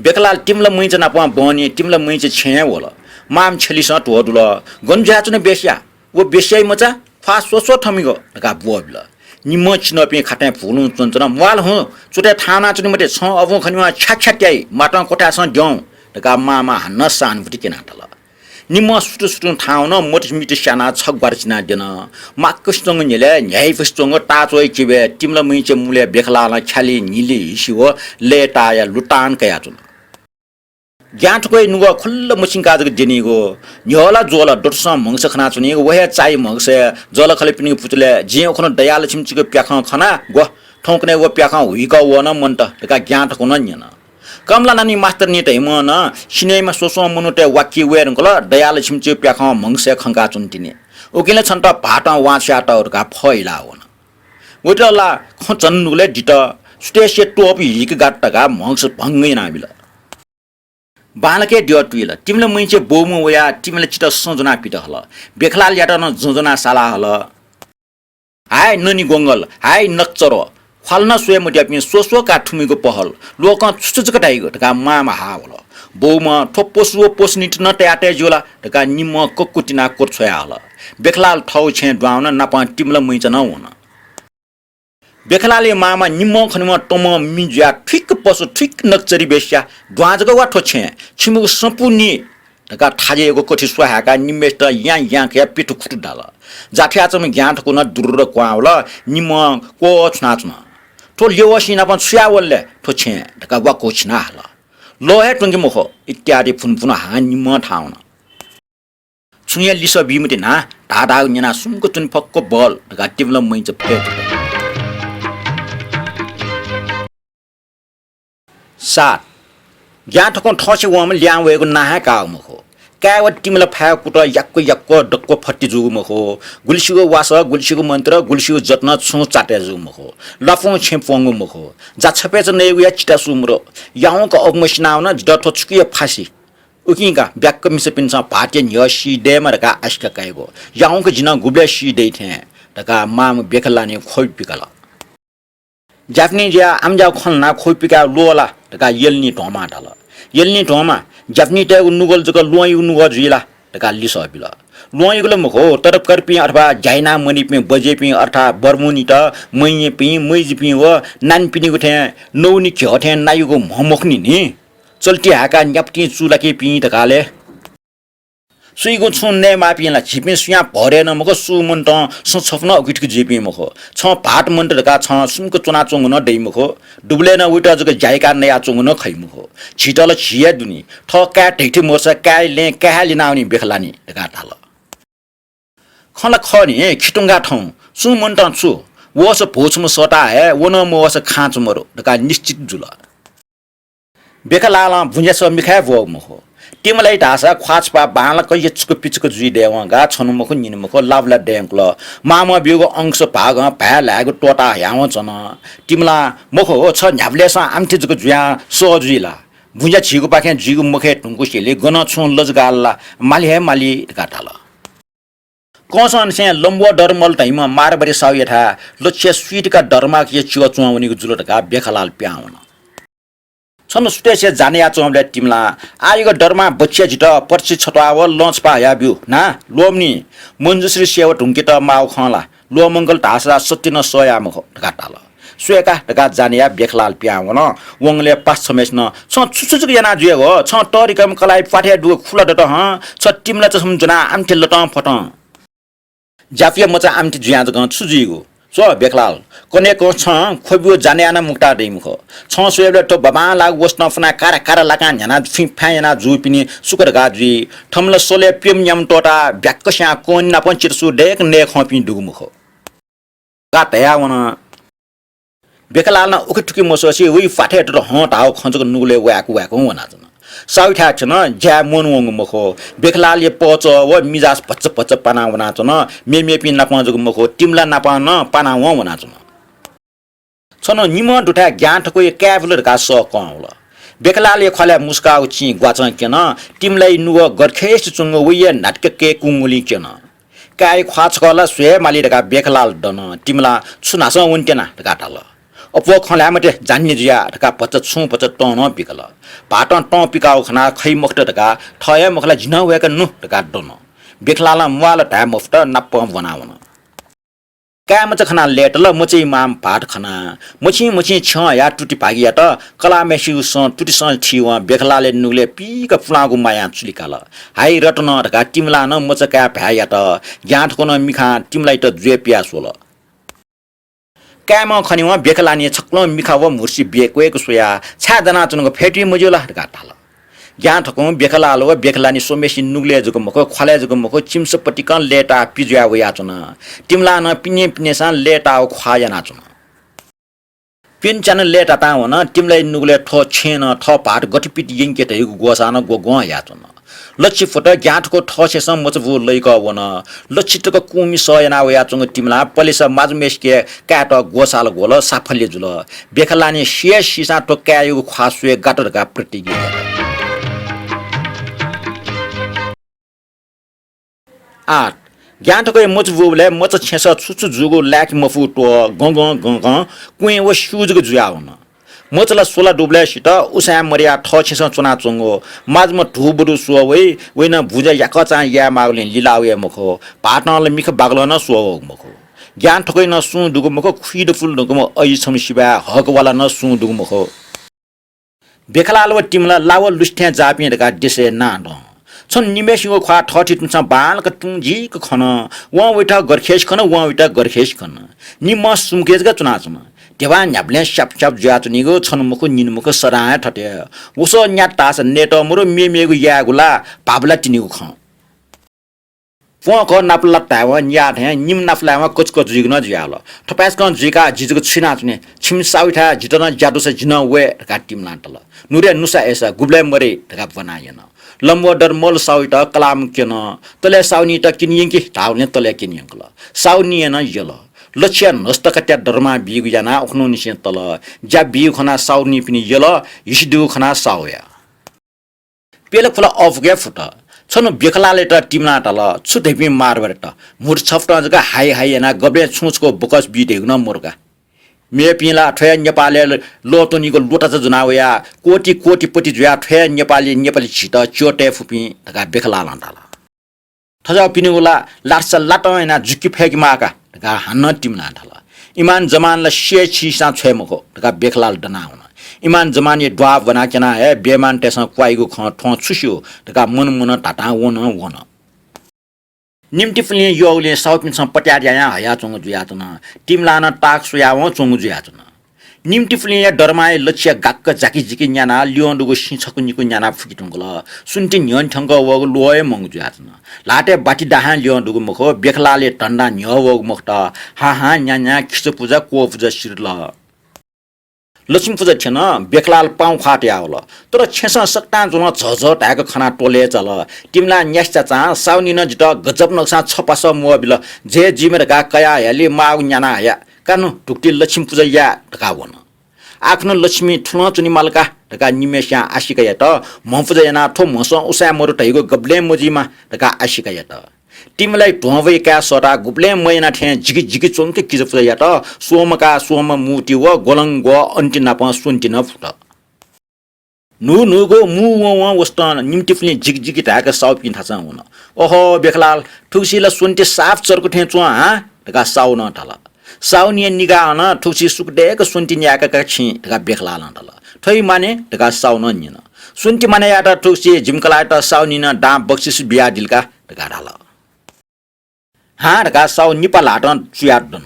बेखलाल तिमिला मैंचा नाप बहनी तिमिला मैंचा छेँय् हे वल। मांम्ह छेलिसं ध्वदुल। गन जुयाच्वन बेस्या? व बेस्याया मचा, ख्वाः स्वस्वः थमिगु धकाः ब्वःबिल। निम्हं चिनापिं खाथाय् भुलुं च्वंच्वन। म्वाःल हुँ, चुतय् थाहां वनाच्वने मते, छं अबुं खनेवं छ्याछ्या त्याइ, मातं क्वथाय्‌सं द्यं धकाः मांम्हं हानं सहानुभूति क्यनातल। निम्हं सुतुसुतुं थाहां वन, मतिमिति स्यानाः छग्वार चिनाद्यन। माक्कसि च्वंगु न्ह्यलय् न्ह्याइपसि च्वंगु ताःच्वःया किबय् तिमिला मैंचा मुलय् बेखलालं ख्यालि न्हिलि हिसि व लय्‌ताःया लुतान कयाच्वन। ग्यां थुकंया नुगः खुल्ल मछिंकाः जक द्यनीगु। न्ह्यः ला ज्वः ला दथुसं म्हगस खनाच्वनीगु, व हे चाःया म्हगसय् जःलाखःलापिनिगु पुचलय् जिं उखुन्हु दयालक्ष्मीचाया प्याखं खना, ग्व, थौंकन्हय् व प्याखं हुइकः वः नं मन्त धकाः ग्यां थुकं नं न्यन। कमला नानी मास्टरनी धइम्हं नं सिनेमा स्वस्वं मनूतय् वाक्य वये धुंकल, दयालक्ष्मीचाया प्याखं म्हगसय् खंकाच्वन तिनि। उकिं ला छन्त भाःतं वां छ्वयातःगु धकाः फः हिलाः वन। वइत ला खँ झन नुगलय् दित, सुथय्‌सिया त्वःपु हिके गात धकाः म्हगस भंग यानाबिल। बांलाक हे द्यः तुइल। तिमिला मैंचा बौम्ह वयाः तिमिला चिता सँ ज्वनाः पित हल। बेखलालयात नं जँ ज्वनाः साला हल। हाय ननि ग्वंगल, हाय नक्चरो, ख्वाल नं स्वये मद्याःपिं स्वस्वः का थुमिगु पहल, लोकं छु छु जक धाइगु धकाः मांम्ह हाः वल। बौम्हं थ्व पशु व पशुनित नं तया तये ज्यू ला धकाः निम्हं कक्कुतिनाः क्वत छ्वया हल। बेखलाल थःगु छेँय् दुहां वन, नापं तिमिला मैंचा नं वन। बेखलालया मांम्ह निम्हं खनेवं तमं मि जुयाः थुइक पशु थुइक नक्चरी बेस्या, दुहां जक वा थ्व छेँय्, छिमिगु सँ पु नि धकाः थाजय्‌यागु कथि स्वाहाय्‌काः निम्हय्‌सित यां यां कयाः पिथु खुतु दाल। जाथ्याःच्वंम्ह ग्यां थुकं नं दुर्र क्वहां वल, निम्हं क्वःछुना च्वन। थ्व ल्यवःसिं नाप छु याः वल ले थ्व छेँय् धकाः वाक्व छिना हल। लः हे त्वंके मखु इत्यादि भुनभुन हां निम्हं थाहां वन। छुं हे लिसः बी मते न्हां, धाःधाःगु न्यनाः सुम्क च्वने फक्व बल धकाः तिमिला मैंचा फय् थुत। सात। ग्यां थुकं थःसे वंम्ह ल्याहां वयेगु नां हे काःगु मखु। काय् व तिमिला फाय् कुतः याक्व याक्व दक्व फत्ति जूगु मखु। गुलिसिगु वासः, गुलिसिगु मन्त्र, गुलिसिगु जतनं छुं चातय् जूगु मखु। ल्वापुं छेँ प्वंगु मखु। जा छप्यचा नयेगुया चिता सु मदु। याउँक अबुम्ह सिनावन, जितः थ्व छुकिया फासि। उकिं का ब्याक्क मिसापिन्सं भाःतया न्ह्यः सी दयेमा धकाः आशिका काइगु। याउँक जि नं गुबलय् सी दइ थें धकाः मांम्ह बेखलालय् ख्वबि पिकल। ज्यापनी जुयाः आमज्याःगु खँ ल्हानाः ख्वबि पिकायेगु ल्वः ला धकाः यलनी ध्वंमां धाल। यलनी ध्वंमां, ज्यापनीतय्‌गु नुगः ला जक ल्वहंयागु नुगः जुइ ला धकाः लिसः बिल। ल्वहंयागु ला मखु, तरफकरपिं अथवा ज्या यानाः मदीपिं बज्येपिं अर्थात् बर्मुनित, मय्‌यापिं, मय्‌जुपिं व नानीपिनिगु थें नौनि घ्यः थें नाइगु म्ह मखुनि नि। चल्ति हाय्‌काः न्यापतिं चूलाकीपिं धकाः ले। सुइगुं छुं नयेमाःपिं ला? झीपिं सुयां भरय् नं मखु, सु मन्तं सँ छपु नं उकितुकि जुइपिं मखु। छं भाःत मन्त धकाः छं सुम्क च्वनाच्वंगु नं दइ मखु। दुबलय् नं वइत जक ज्या याकाः नयाच्वंगु नं खइ मखु। झीत ला झी हे दुनि। थः काय् धइथें मदुसा काय् लँय् काय् हे लिनावनी बेखलालनि धकाः धाल। खँ ला खः नि, खितुंगा थौं। सुं मन्तं छु? वःसा भो छम्ह सःता हये, व नं मवःसा खाँचो मदु धकाः निश्चित जुल। बेखलालं बुँज्यासः मिखाय् ब्वःगु मखु। तिमलाइ धाःसा ख्वाः छपाः बांलाक यचुक पिचुक जुइ दयेवं का छन्हु मखु निन्हु मखु लाबला दयंकुल। मामं ब्यूगु अंश भागं भाय् ल्हायेगु त्वःताः हयावं च्वन। तिमलां मखु, छ न्ह्याबलेसं आम्थे जक जुयां सः जुइ ला? बुँज्या झीगुपाखें जुइगु मखय् धुंकुसेंलि गनं छुं लजगाल ला? माली हे माली धकाः धाल। कंसंनिसें लम्बुवा दरमल धइम्ह मारवाडी साहुयाथाय् लच्छिया स्वीटका दरमाकया च्यः च्वं वनीगु जुल धकाः बेखालाल पिहां वन। छन्हु सुथय्‌से जाने याच्वंबलय् तिमलां आःयागु दरमा बच्छिया जितः पर्छि छत्वाः व लं छपाः हयाब्यु ना, ल्वःमनी। मञ्जुश्री सेवा धुंकेत माःगु खँ ला? ल्वःमंकल धाःसा सत्य नं सह याये मखु धकाः धाल। स्वये का धकाः जाने याः बेखालाल पिहां वन। वंगलय् पासा छम्हय्‌सिनं, छं छु छु जक याना जुयागु? छं तःधिकःम्ह कलाःया प्वाथय् दुगु खुला दत हं। छ तिमला चछुं ज्वनाः आम्थे लतं फतं ज्यापुया मचा आम्थे जुयां जकं छु जुइगु? स्व बेखालाल, कन्हय् कं छं ख्वब्यू जाने यानाः मुक्ता दइ मखु। छं स्वयेबलय् थ्व बाबांलाःगु वसतं फुनाः कारा कारा लाकां न्ह्यानाः फुइँ फाँय् यानाः जूपिनि सुख धकाः जुइ। थःम्हं ला सलय् प्यम्ह न्याम्ह त्वःताः ब्याक्क स्यां कन्हय् नापं चितसू दय्‌क नये खंपिं दुगु मखु धकाः धयावन। बेखालाल नं उखेथुखे मस्वसे वइ प्वाथय् दत हं धाःगु खँ जक नुगलय् वाय्‌क वाय्‌कं वनाच्वन। साहुयाथाय् थ्यन, ज्याय् मन वंगु मखु। बेखालालया पहःचः व मिजास भचा भचा पाना वनाच्वन। मेमेपिं नापं जक मखु, तिमला नापं नं पाना वं वनाच्वन। छन्हु निम्हं दुथाय् ज्ञानथक्वया काय् बुल धकाः सः कं वल। बेखालालया ख्वालय् मुसुकाःगु चिं ग्वाचं क्यन। तिमलाया नुगः गदखेसि च्वंगु वइया न्हातिका कय् कुंगुलिं क्यन। काय्‌या ख्वाः छकः ला स्वये हे माली धकाः बेखालाल दन। तिमलां छु न्हासं वनेत्यना धकाः धाल। अप्वः खँ ल्हाये मते, जान्ने जुया धकाः भचा छुं भचा तं नं पिकल। भाःतं तं पिकाःगु खनाः खइ मखुत धकाः थः हे मखु ला जि नं वय्‌क नु धकाः दन। बेखालालं म्वाःल धाये मफुत, नापं ब्वना वन। काय्‌मचा खनाः लय्‌तल, मचाया मांम्ह भाःत खनाः मछिं मछिं छ्यं हयाः तुति भागि यात। कलाःम्हय्‌सिगु सँ तुतिसं थीवं बेखालालया नुगलय् पीक पुलांगु मायां चुलि काल। हाइ रतन धकाः तिमलां नं मचा काय् भाय् यात। ज्ञानथक्वं नं मिखां तिमलाइत ज्वय् पियाः स्वल। काय्‌म्हं खनेवं बेखालालय् छकलं मिखा व म्हुर्सि ब्यक्वय्‌क स्वयाः छाय् दनाच्वनागु, फ्यतुइ मज्यू ला धकाः धाल। ज्ञानथक्वं बेखालाल व बेखालालय् स्वम्हय्‌सिया नुगलय् जक मखु, ख्वालय् जक मखु, चिमिसं पतिकं लय्‌ताः पिज्वया वयाच्वन। तिमलां नं पिने पिनेसां लय्‌ताःगु ख्वाः यानाच्वन। प्यन्हु च्यान्हु लय्‌तातां वन। तिमलाया नुगलय् थः छेँनं थः भाःत गथे पित यंके धइगु ग्वसाः नं ग्वग्वं हयाच्वन। लच्छिया फुत ज्ञानथक्व थः छेँसं मचा बू लय्‌कः वन। लच्छिया तक कुंमि सः याना वयाच्वंगु तिमलां पलेसा माजुम्हय्‌सिके कायेत ग्वसाल ग्वल, साफल्य जुल। बेखालालय् सिया सीसां थ्व काय्‌यागु ख्वाः स्वये गात धकाः प्रतिज्ञा यात। आठ, ज्ञानथक्वया मचा बूबलय् मचा छेँसं छु छु जूगु लाय्‌के मफुगु त्वः गं गं गं गं क्वँय् व स्यू जक जुयावन। मचा ला स्वला दुबलय् सित, उसाँय् मदयाः थः छेँसं च्वनाच्वंगु माजुम्ह धूबदु स्वः वइ। वइ नं बुँज्या याकःचां याये माःगुलिं लिला वये मखु। भाःतं ला मिखा बागलं नं स्वः वःगु मखु। ज्ञानथक्वया नं सुं दुगु मखु, खुइदफुल धुंकूम्ह अजि छम्ह सिपाइँ हकवाला नं सुं दुगु मखु। बेखालाल व तिमला ला व लुसि थें जाःपिं धकाः देशय् नां दं। छन्हु निम्हय्‌सिगु ख्वाः थःथितिमिसं बांलाक तुं जीक खन। वं वइथाय् गदखेसि खन, वं वइथाय् गदखेसि खन। निम्हं सुम्के जक च्वनाच्वन। ध्यबां न्ह्याबलें स्याप स्याप जुयाच्वनीगु छन्हु मखु निन्हु मखु सदां हे थथे। वसः न्यात धाःसा नयेत मरु, मेमेगु यायेगु ला भाःबला तिनिगु खँ। प्वंकः नापलात धायेवं नियाः थें निम्ह नापलायेवं कचकच जुइगु नं जुयावल। थपाय्‌सकं जुइकाः जि जक छु यानाच्वने? छिमि साहुयाथाय् जितः नं ज्या दुसा जि नं वये धकाः तिमलां तल। नुरे नुसा अय्‌सा गुबलय् मदइ धकाः ब्वना यन। लम्बुवा दरमल साहुयात कलाःम्ह क्यन। तलय् साहुनीत क्यने यंकि धाःगुलिं तलय् क्यने यंकल। साहुनीं नं यल। लच्छिया न्हसतकात्या दरमां बीगु यानाः उखुन्हुनिसें तल। ज्या बीगु खनाः साहुनीपिनि यल, हिसि दुगु खनाः साहुया। प्यला खुला अःपुके फुत। छन्हु बेखालालयात तिमलां धाल, छु धइपिं मारवाडीत? म्हुतु छपतं जक हाइ हाइ यानाः गबलें छुं छकः बोकस बी धइगु नं मरु का। मेपिं ला थ्व हे नेपालय् ल्वःत्वनीगु ल्वता ज्वना वयाः कोटि कोटिपति जुयाः थ्व हे नेपालय् नेपाली झीत च्यः तये फुपिं धकाः बेखालालं धाल। थज्याःपिनिगु ला लातसा लातं यानाः जुक्ति फय्‌के माः का धकाः हानं तिमलां धाल। इमान जमान ला सिया सीसां छ्वये मखु धकाः बेखालाल दनाः वन। इमान जमानया द्वाः ब्वना क्यनाः हे बेइमानतय्‌सं क्वाइगु खँ थ्वं छु स्यू धकाः मन मन धातां व नं वन। निम्तिपुलिं यःगुलिं साहुपिन्सं पत्याः यायां हयाच्वंगु जुयाच्वन। तिमलां नं ताक स्वयावं च्वंगु जुयाच्वन। निम्तिपुलिंया दरमाया लच्छिया गाक्क जाकिजिकि न्यानाः ल्यं दुगु सिँ छकू निकू न्यानाः फुके धुंकल। सुन्ति न्ह्यःने थ्यंकः वःगु ल्वः हे मंगु जुयाच्वन। ल्हातय् बाति दाहां ल्यं दुगु मखु, बेखालालया धन्दा न्ह्यः वःगु मखुत। हाहां न्यान्यां खिचा पुजा क्वः पुजा सिधल। लक्ष्मी पुजा थ्यन, बेखलाल पाउँ ख्वाः तयावल। तर छेँसं सकतां ज्वलं झःझः धाय्क खनाः त्वलय् चाल। तिमिलां न्यासि चाचां साउनिनं जितः गजब नकसां छपासः म्वःबिल। जय जुइमा धकाः कयाः हयालि माःगु न्याना हया। का नु, धुकुति लक्ष्मी पुजा या धकाः वन। आखुन्हु लक्ष्मी थुलं च्वनेमाल का धकाः निम्हय्सियां आशिका यात। म्हपुजा यानाः थ्व म्हसं उसाँय् मरु धइगु गबलें मजुइमा धकाः आशिका यात। तिमिलाइ ध्वंवइ काये सःताः गुबलें मयाना थें जिगि जिगि च्वंक किजापुजा यात। स्वम्ह का स्वम्ह मूर्ति व ग्वलं ग्वः अन्ति नापं स्वन्ति नं फुत। न्हू न्हूगु मू वं वं वसतं निम्तिपुलिं जिगि जिगि धाय्क साउपिं थासं वन। ओहो बेखलाल, थुगुसी ला स्वन्ति साफ चर्कु थें च्वं हां धकाः साउनं धाल। साउनिया निगालं थुगुसी सुकुदय्क स्वन्ति न्याय्का का छिं धकाः बेखलालं धाल। थ्व हे माने धकाः साउनं न्यन। स्वन्ति माने यायेत थुगुसी जिमि कलाःयात साउनिनं दां बक्सिस बियादिल का धकाः धाल। हां धकाः साउ निपा ल्हातं चुयादन।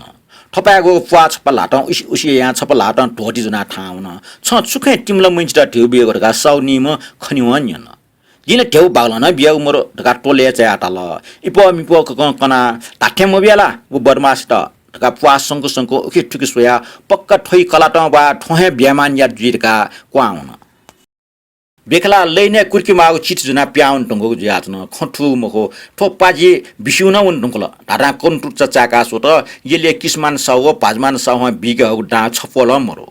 थपाय्गु प्वाः छपा ल्हातं उसि उसि यायां छपा ल्हातं ध्वति ज्वनाः थाहां वन। छं छु खँय् तिमिला मय्चित ध्यबा बियागु धकाः साउनिम्ह खनिवं न्यन। जिं ला ध्यबा बागलं नं बियागु मरु धकाः त्वलय् चायाः धाल। इपः मिपः ककं कनाः धात्थें मबिया ला व बदमासयात धकाः प्वाः संकु संकु उखे थुखे स्वयाः पक्का थ्व हे कलातं वा थ्वं हे बियामानया जुइ धकाः क्वहां वन। बेखलाः लैनय् कुर्के माःगु चिति ज्वनाः पिहां वने धुंकूगु जुयाच्वन। खँ थूगु मखु, थ्व पाजि बिस्युं नं वने धुंकल। धाधां कन्टुचा चाय्काः स्वत। यलय् किसमान साहु व भाजमान साहुं बीके हःगु दां छप्वलं मरु।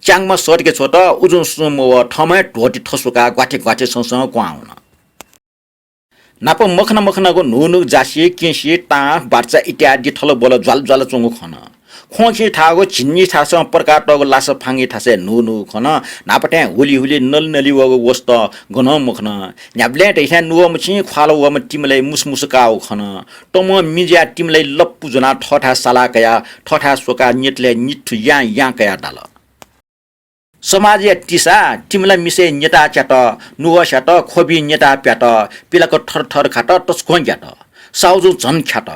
च्याङम्ह सःतके छ्वत, उजुं सुं मवः, थःम्हं हे ध्वति थस्वकाः ग्वाथे ग्वाथे संसं क्वहां वन। नाप मखना मखनागु न्हू न्हूगु जासि, किंसि, तां, बाचा इत्यादि थलबल ज्वाला ज्वाला च्वंगु खन। ख्वंखि थाःगु झिंनि थासं पर्कातःगु लासा फांगि थासय् न्हू न्हूगु खन। न्हापा थें हुलि हुलि नलि नलि वःगु वसतं गनं मखन। न्ह्याबलें धइथें नुगः मछिं ख्वाला वःम्ह तिमिलाइ मुसुमुसु काःगु खन। तमं मिज्याः तिमिलाइ लप्पु ज्वनाः थःथाय् साला कयाः थःथाय् स्वकाः न्यतलय् निथु यां यां कयाः दाल। समाजया तिसा तिमिला मिसाया न्यताः च्यात, नुगःस्यात ख्वबिं न्यताः प्यात, पिलाक थर थर खात, तसकं ग्यात। साउजुं झन ख्यात।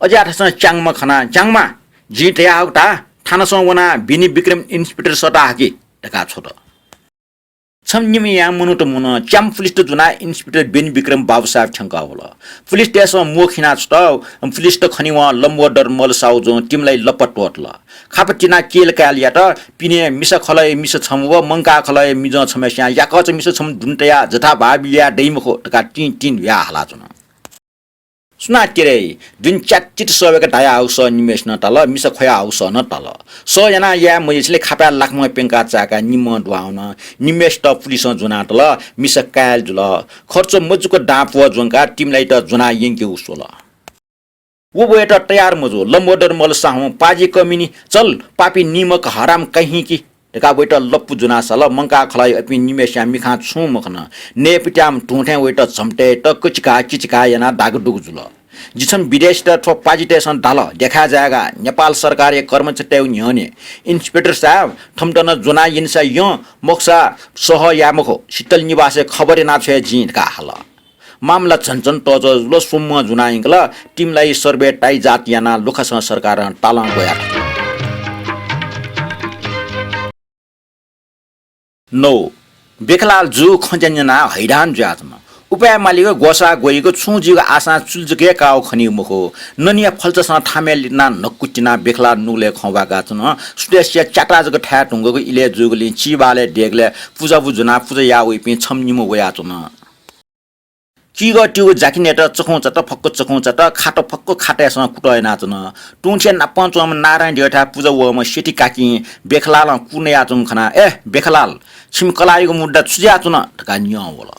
अज्याःथासं च्याङम्ह खनाः, च्याङम्ह, जिं धयाहःगु धा, थानासं वनाः बेनी विक्रम इन्सपेक्टर सःता हकि धकाः छ्वत। छम्ह निम्हयां मनूत मुन, च्याम्ह पुलिसत ज्वनाः इन्सपेक्टर बेनी विक्रम बाबुसाहेब थ्यंकः वल। पुलिसतय्सं म्वःखिना छ्वत। पुलिसत खनेवं लम्बोदर मल्ल साउजुं तिमिलाइ लप्पा त्वःतल। खापा तिनाः केहेँकाय् यात। पिने मिसा खलःया मिसा छम्ह व मंकाः खलःया मिजं छम्हय्सियां याकःचा मिसा छम्ह दुने तयाः जथाभाव याये दइ मखु धकाः तिं तिं ह्वयाः हालाच्वन। सुनां तिरय् दुने च्यातचित सःवय्क धायाहःगु सः निम्हय्सिनं ताल, मिसा ख्वयाहःगु सः नं ताल। सः यानाः याये मजिसेंलि खापाय् लाखम्ह प्यंकाः चाय्काः निम्हं दुहां वन। निम्हय्सित पुलिसं ज्वनातल, मिसा काय् जुल। खर्च मजूक दां प्वः ज्वंकाः तिमिलाइत ज्वनाः यंकेगु स्वल। व वयेत तयार मजू। लम्बोदर मल्ल साहुं पाजि कमिनि, चल, पापी निमक हराम कहीं की धकाः वइत लप्पु ज्वनाः साल। मंकाः खलःया अपिं निम्हय्सियां मिखां छुं मखन। नयेपुत्याम्ह धुं थें वइत झम्टय्त कचिकाः किचिकाः यानाः दागुदुगु जुल। जि छम्ह विदेशीत थ्व पाजितय्सं धाल, देखाय् जाय्गा, नेपाल सरकारया कर्मचारीतय्गु न्ह्यःने इन्सपेक्टर साहेब, थःम्हत नं ज्वनाः यनिसा यँ, मखुसा सह याये मखु, शीतल निवासय् खबर यानाछ्वये जिं धकाः हाल। मामला झन झन तःजः जुल, स्वम्हं ज्वनाः यंकल। तिमिलाइ सर्वे ताइजात यानाः लुखासं सरकारं तालं ग्वयाथकल। नौ, बेखलाल जूगु खँ ज्या न्यनाः हैरान जुयाच्वन। उपाय मालीगु ग्वसाः ग्वइगु छुं जुइगु आशां चुलि जक हे काःगु खनीगु मखु। ननिया फल्चासं थामय् लितनाः न्हक्कु तिनाः बेखलाल नुगलय् खँ वाकाच्वन। सुथसिया च्याताः जक थाये धुंकूगु इलय् जूगुलिं चिबालय् देगलय् पुजाबु ज्वनाः पुजा याः वइपिं छम्ह निम्ह वयाच्वन। चिगः तिगः जाकिनय्त चखुं चात, फक्व चखुं चात, खात फक्व खातय्सं कुतः यानाच्वन। तुं थें नापं च्वंम्ह नारायण देवथाय् पुजा वःम्ह सेठी काकिं बेखलालं कू नयाच्वंगु खनाः, ए बेखलाल, छिमि कलाःयागु मुद्दा छु जुयाच्वन धकाः न्यं वल।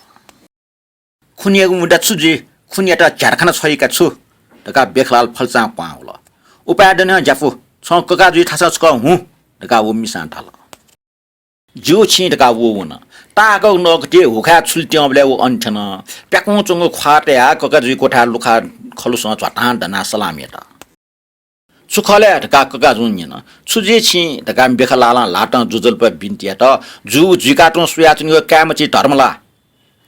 खुनयागु मुद्दा छु जुइ? खुनयात झ्यारखाना छ्वइ का छु धकाः बेखलाल फल्चां क्वहां वल। उपाय दनि हँ ज्यापु, छं कका जुइ थासं छकः हुँ धकाः व मिसां धाल। ज्यू छिं धकाः व वन। ताःहाकःगु नःगु ति हुखाय् छुलि त्यंबलय् व अन थ्यन। प्याकुं च्वंगु ख्वाः तयाः कका जुइ क्वथाय् लुखा खलुसं झ्वातां दनाः सलाम यात। छु खः ले धकाः कका जुं न्यन। छु जुइ छिं धकाः बेखलालं ल्हातं ज्वजलपा बिन्ति यात। जूगु जुइकातुं स्वयाच्वनीगु काय्मछि धर्म ला?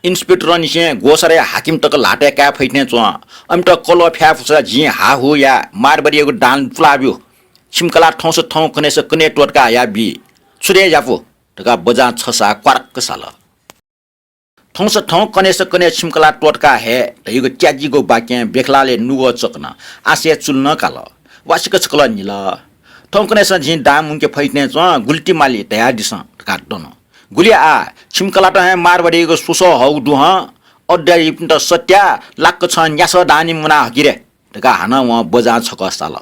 इन्सपेक्टरंनिसें ग्वसाःया हाकिम तक ल्हातय् काये फइ थें च्वं। अमित कलः फ्याये फुसा जिं हाःहुः याये, मारबारीयागु दान पुलाब्यु। छिमि कलाः थौंसा थौं कन्हय्‌सा कन्हय् त्वःतका हयाबी। छु दे ज्यापु धकाः बजां छसाः क्वारक्क साल। थौंसा थौं कन्हय्‌सा कन्हय् छिमि कलाः त्वःतका हये धइगु त्याजिगु वाक्यं बेखलालया नुगः चकन, आँसया चुलि नं काल। वासिक छकलं निल। थौंकन्हय्‌सं जिं दां मुंके फइथें च्वं, गुलि ति माली धयादिसँ धकाः दन। गुलि आः, छिमि कलातं हे मारवाडीयागु स्वसः हःगु दु हं, अड्डायापिन्त सत्या, लाक्क छं न्यासः दांनि मुना हकि रे धकाः हानं वं बजां छकः साल।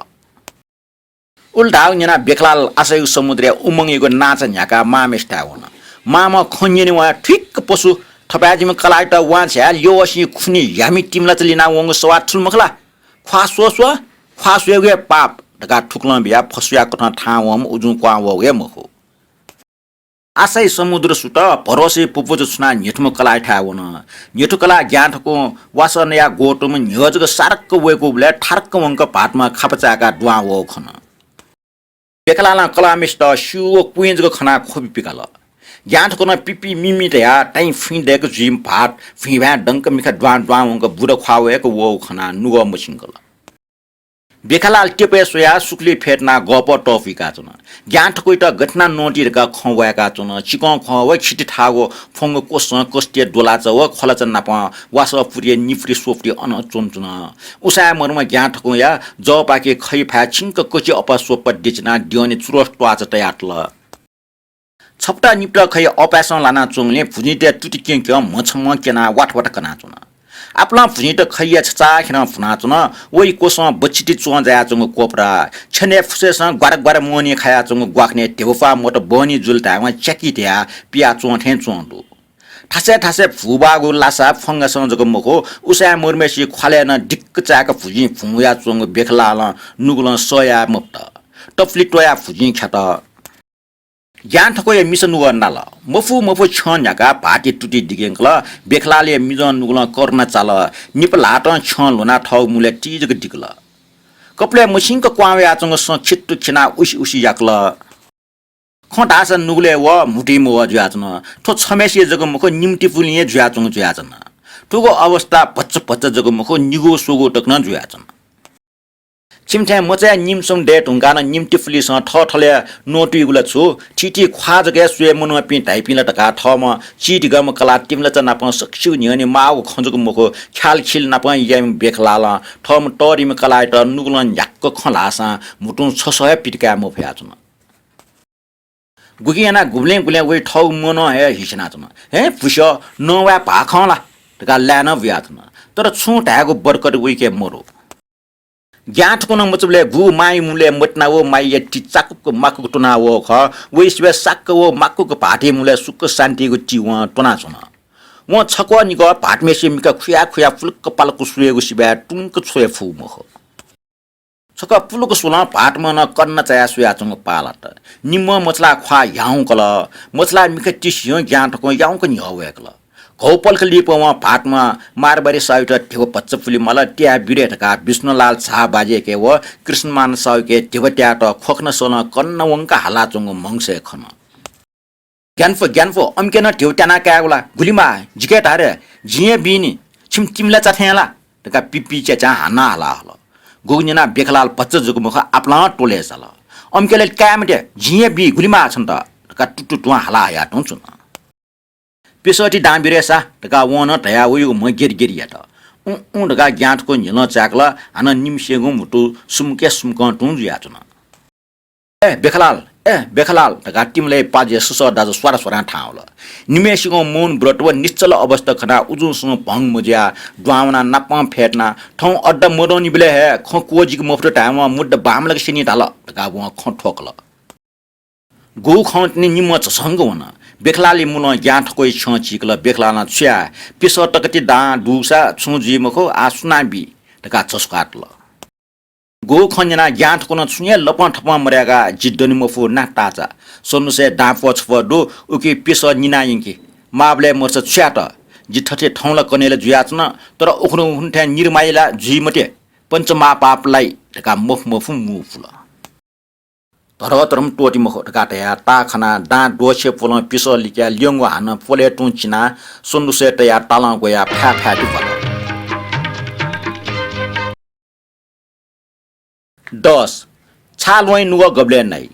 उलि धाःगु न्यनाः बेखलाल आशायागु समुद्रय् उमंगयागु नांचा न्ह्याकाः मांम्हेसिथाय् वन। मांम्हं खँ न्यने वयाः थुइक्क पशु, थपाय् जिमि कलाःयात वां झायाः ल्यवःसिं खुन्हु ह्यामि तिमिलाचा लिनावंगु सवाः थुल मखु ला? ख्वाः स्व स्व, ख्वाः स्वयेगु हे पाप धकाः थुकलं बियाः फसुया कथं थाहां वंम्ह उजुं क्वहां वःगु हे मखु। आशाया समुद्र सुत, भरोसाया पुपुचा छुनाः न्ह्यथुम्ह कलाःयाथाय् वन। न्ह्यथु कलाः ज्ञानथकुं वासः नयाः ग्वतुम्ह न्ह्यः जक सारक्क वय्‌कूबलय् थारक्क वंक भाःतम्हं खापा चाय्‌काः दुहां वःगु खन। बेखलालं कलाःम्हेसित स्यू व कुँय् जक खनाः ख्वबि पिकाल। ज्ञानथकुं नं पिपि मिमि धयाः ताइँ फुइँ दय्‌क जुइम्ह भाःत भुइँभाँय् दंक मिखा द्वां द्वां वंक बुँदा ख्वाः वय्‌क वःगु खनाः नुगः मछिंकल। बेखलाल तेपय् स्वयाः सुकुली फ्यतुनाः गःपः तःफुइकाच्वन। ज्ञानथकुयात गथे यानाः नवाये धकाः खँ वाय्‌काच्वन। चिकं ख्वः व खिति थाःगु फ्वंगु क्वसं कस्तिया द्वलाचा व ख्वलाचा नाप वासः पुतिया निपुति स्वपुति अन च्वंच्वन। उसाँय् मदुम्ह ज्ञानथकुया जःपाखे खय् फाय् छिंक कचि अप्पा स्वप्पा देचिनाः द्यःने चुरोस त्वाःचा तयातल। छपटा निपटा खय् अपाय्‌सं लानाच्वंगुलिं भुजिंतय् तुति क्यं क्यं म्हछम्हं क्यनाः वात वात कनाच्वन। आपालं भुजिंत खय्‌या छचाःखेरं भुनाच्वन। वइ क्वसं बच्छि ति च्वं जायाच्वंगु कोपरा। छेनय् फुसय्‌सं ग्वारा ग्वारा मोहनी खायाच्वंगु ग्वाकनय् ध्यबाप्वाः मत बहनी जुल धायेवं च्याकी धयाः पियाच्वं थें च्वं दु। थासय् थासय् भूबाःगु लासा फंगसं जक मखु, उसाँय् मदुम्हय्‌सिया ख्वालय् नं दिक्क चाय्‌क भुजिं भुं वयाच्वंगु बेखलालं नुगलं सह याये मफुत। तफुलि त्वयाः भुजिं ख्यात। ज्ञानथकुया मिसा नुगः नाल। मफु मफु छ्यं न्ह्याकाः भाःतया तुति दिक्यंकल। बेखलालया मिजं नुगलं करुणा चाल। निपा ल्हातं छ्यं ल्ह्वनाः थःगु मुलय् ति जक दिकल। कपालय् मछिंक क्वहां वयाच्वंगु सँ खित्तु खिनाः उसि उसि याकल। खँ धाःसा नुगलय् व म्हुतुइ मवः जुयाच्वन। थ्व छम्हय्‌सिया जक मखु, निम्ह तिपुलिं हे जुयाच्वंगु जुयाच्वन। थुगु अवस्था भचा भचा जक मखु, निगू स्वगू तक नं जुयाच्वन। छिमि थें मचाया निम्ह स्वम्ह दये धुंकाः नं निम्ह तिपुलिसं थःथलय् नवातुइगु ला छु? थीथी ख्वाः जक हे स्वये मनूपिं धाइपिं ला धकाः थःम्हं चिधिगःम्ह कलाः तिमिलाचा नाप सकसिगु न्ह्यःने माःगु खँ जक मखु, ख्यालखिल नाप याइम्ह बेखलालं थःम्ह तःधिम्ह कलाःयात नुगलं न्ह्याक्क खँ ल्हाःसां म्हुतुं छसः हे पितिकाये मफयाच्वन। गुकिं यानाः गुबलें गुलें वइ थःगु मनं हे हिस्यानाच्वन। "हे भुस्यः, नवाये भाः खं ला?" धकाः लाय् नं बुयाच्वन। तर छुं धायेगु बरकत वइके मदु। ज्ञानथकुं नं मचाबलय् गुगु मांया मुलय् मतिना व मायाया ति चाकुक माकुक त्वना वःगु खः, वइ सिबय् साक्क व माकुक भाःतया मुलय् सुख शान्तियागु ति वं त्वनाच्वन। वं छक्वः निक्वः भाःतम्हय्‌सिया मिखा खुया खुया फुलुक्क पालुक्क स्वयेगु सिबय् तुंक छ्वये फुगु मखु। छकः पुलुक स्वलं भाःतम्हं नं कन्ना चायाः स्वयाच्वंगु पाः लात। निम्हं मछालाः ख्वाः ह्याउँकल। मछालाः मिखा तिसिं ज्ञानथकुं याउँक न्ह्यः वय्‌कल। घौपलख लिपा वं भाःतम्हं मारवाडी साहुयात ध्यबा भचा पुले माल, त्याये ब्यु रे धकाः विष्णुलाल झाः बाज्यायाके व कृष्णमान साहुयाके ध्यबा त्यायेत ख्वखना सलं कन्ना वंक हालाच्वंगु म्हगसय् खन। "ग्यानाफु, ग्यानाफु, अमिके नं ध्यबा त्याना कायेगु ला? गुलि माः, जिके धा रे, जिं हे बीनि, छिमि तिमिलाचा थें ला?" धकाः पिपि च्याच्यां हानं हाला हल। गुगु न्यनाः बेखलाल भचा जक मखु, आपालं त्वलय् झाल। "अमिके ला काये मते, जिं हे बी, गुलि माः छन्त?" धकाः तुतुतुं हाला हयातुं च्वन। "प्यसः ति दां ब्यु रे सा" धकाः वं नं धयाः वयागु म्ह गेरिगेरि यात। "उँ, उँ" धकाः ज्ञानथकुं न्ह्यलं चाय्‌कल। हानं निम्हसिगु म्हुतु सुम्के सुम्कं तुं जुयाच्वन। "ए बेखलाल, ए बेखलाल" धकाः तिमिलाया पाजुया ससः दाजु स्वारा स्वारां थाहां वल। निम्हसिगु मौन व्रत व निश्चल अवस्था खनाः उजुं सुं भंग मजुयाः दुहां वनाः नापं फ्यतुनाः "थौं अड्डा मदुनिबलय् हे खँ क्वःजिके मफुत धायेवं मुद्दा बांमलाक स्यनी धाल" धकाः वं खँ थ्वकल। गुगु खँ तिनि निम्ह झसंक वन। बेखलालया मुलं ज्ञानथकुया छ्यं चीकल। बेखलालं "छु याये, प्यसः तक ति दां दुसा छुं जुइ मखु, आः सुनां बी?" धकाः झसुकातल। गुगु खँ न्यनाः ज्ञानथकुं नं छुं हे लपं थपं मदय्‌काः "जि दने मफु ना ताःचा, सन्दुसय् दां प्वः छप्वः दु, उकी प्यसः निनाः यंकि। माःबलय् मदुसा छु यात? जि थथे थौं ला कन्हय् ला जुयाच्वन, तर उखुन्हु उखुन्हु थें निरमाय् ला जुइ मते, पञ्चमहापाप लाइ" धकाः मफु मफुं मू पुल। "धरहरा धर्म त्वःति मखु" धकाः धयाः ताः खनाः दां द्वःछिया प्वलं प्यसः लिकाः ल्यंगु हानं प्वलय् तुं चिनाः सन्दुसय् तयाः तालं ग्वयाः फाय् फाय् ति भ्वात। दस, छाः ल्वहंया नुगः गबलय् नाइ?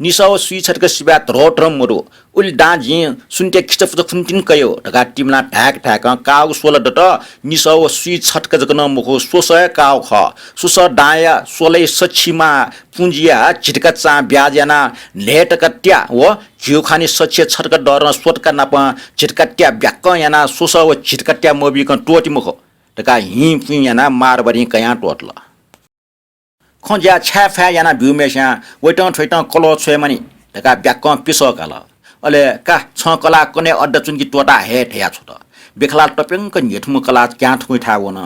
निसः व स्वीछतक सिबय् धरोधर मदु। उलि दां जिं सुन्ते खिचापुचा खुन्तिन कयो धकाः तिमिलां धाय्क धाय्कं काःगु स्वला दत। निसः व स्वीछतक जक नं मखु, स्वसः हे काःगु खः। स्वसः दांया स्वलय् सछि माः पुँजिया झिटका चां ब्याज यानाः न्हय्तका त्या व झिउखानी सछि छतका दरं स्वतका नापं झिटका त्या ब्याक्कं यानाः स्वसः व झिटका त्या मबीकं त्वःति मखु धकाः हिं पुइँ यानाः मारवारिं कयां त्वःतल। खँ ज्या छाय् फाय् यानाः ब्यूम्हस्यां वइतं थ्वइतं कलः छ्वयेमानि धकाः ब्याक्कं पिसः काल। अले का, छं कलाः कन्हय् अड्डा च्वंकि त्वःता हये धया छ्वत। बेखलाल तप्यंक न्ह्यथुम्ह कलाः ग्याँथुकुइथाय् वन।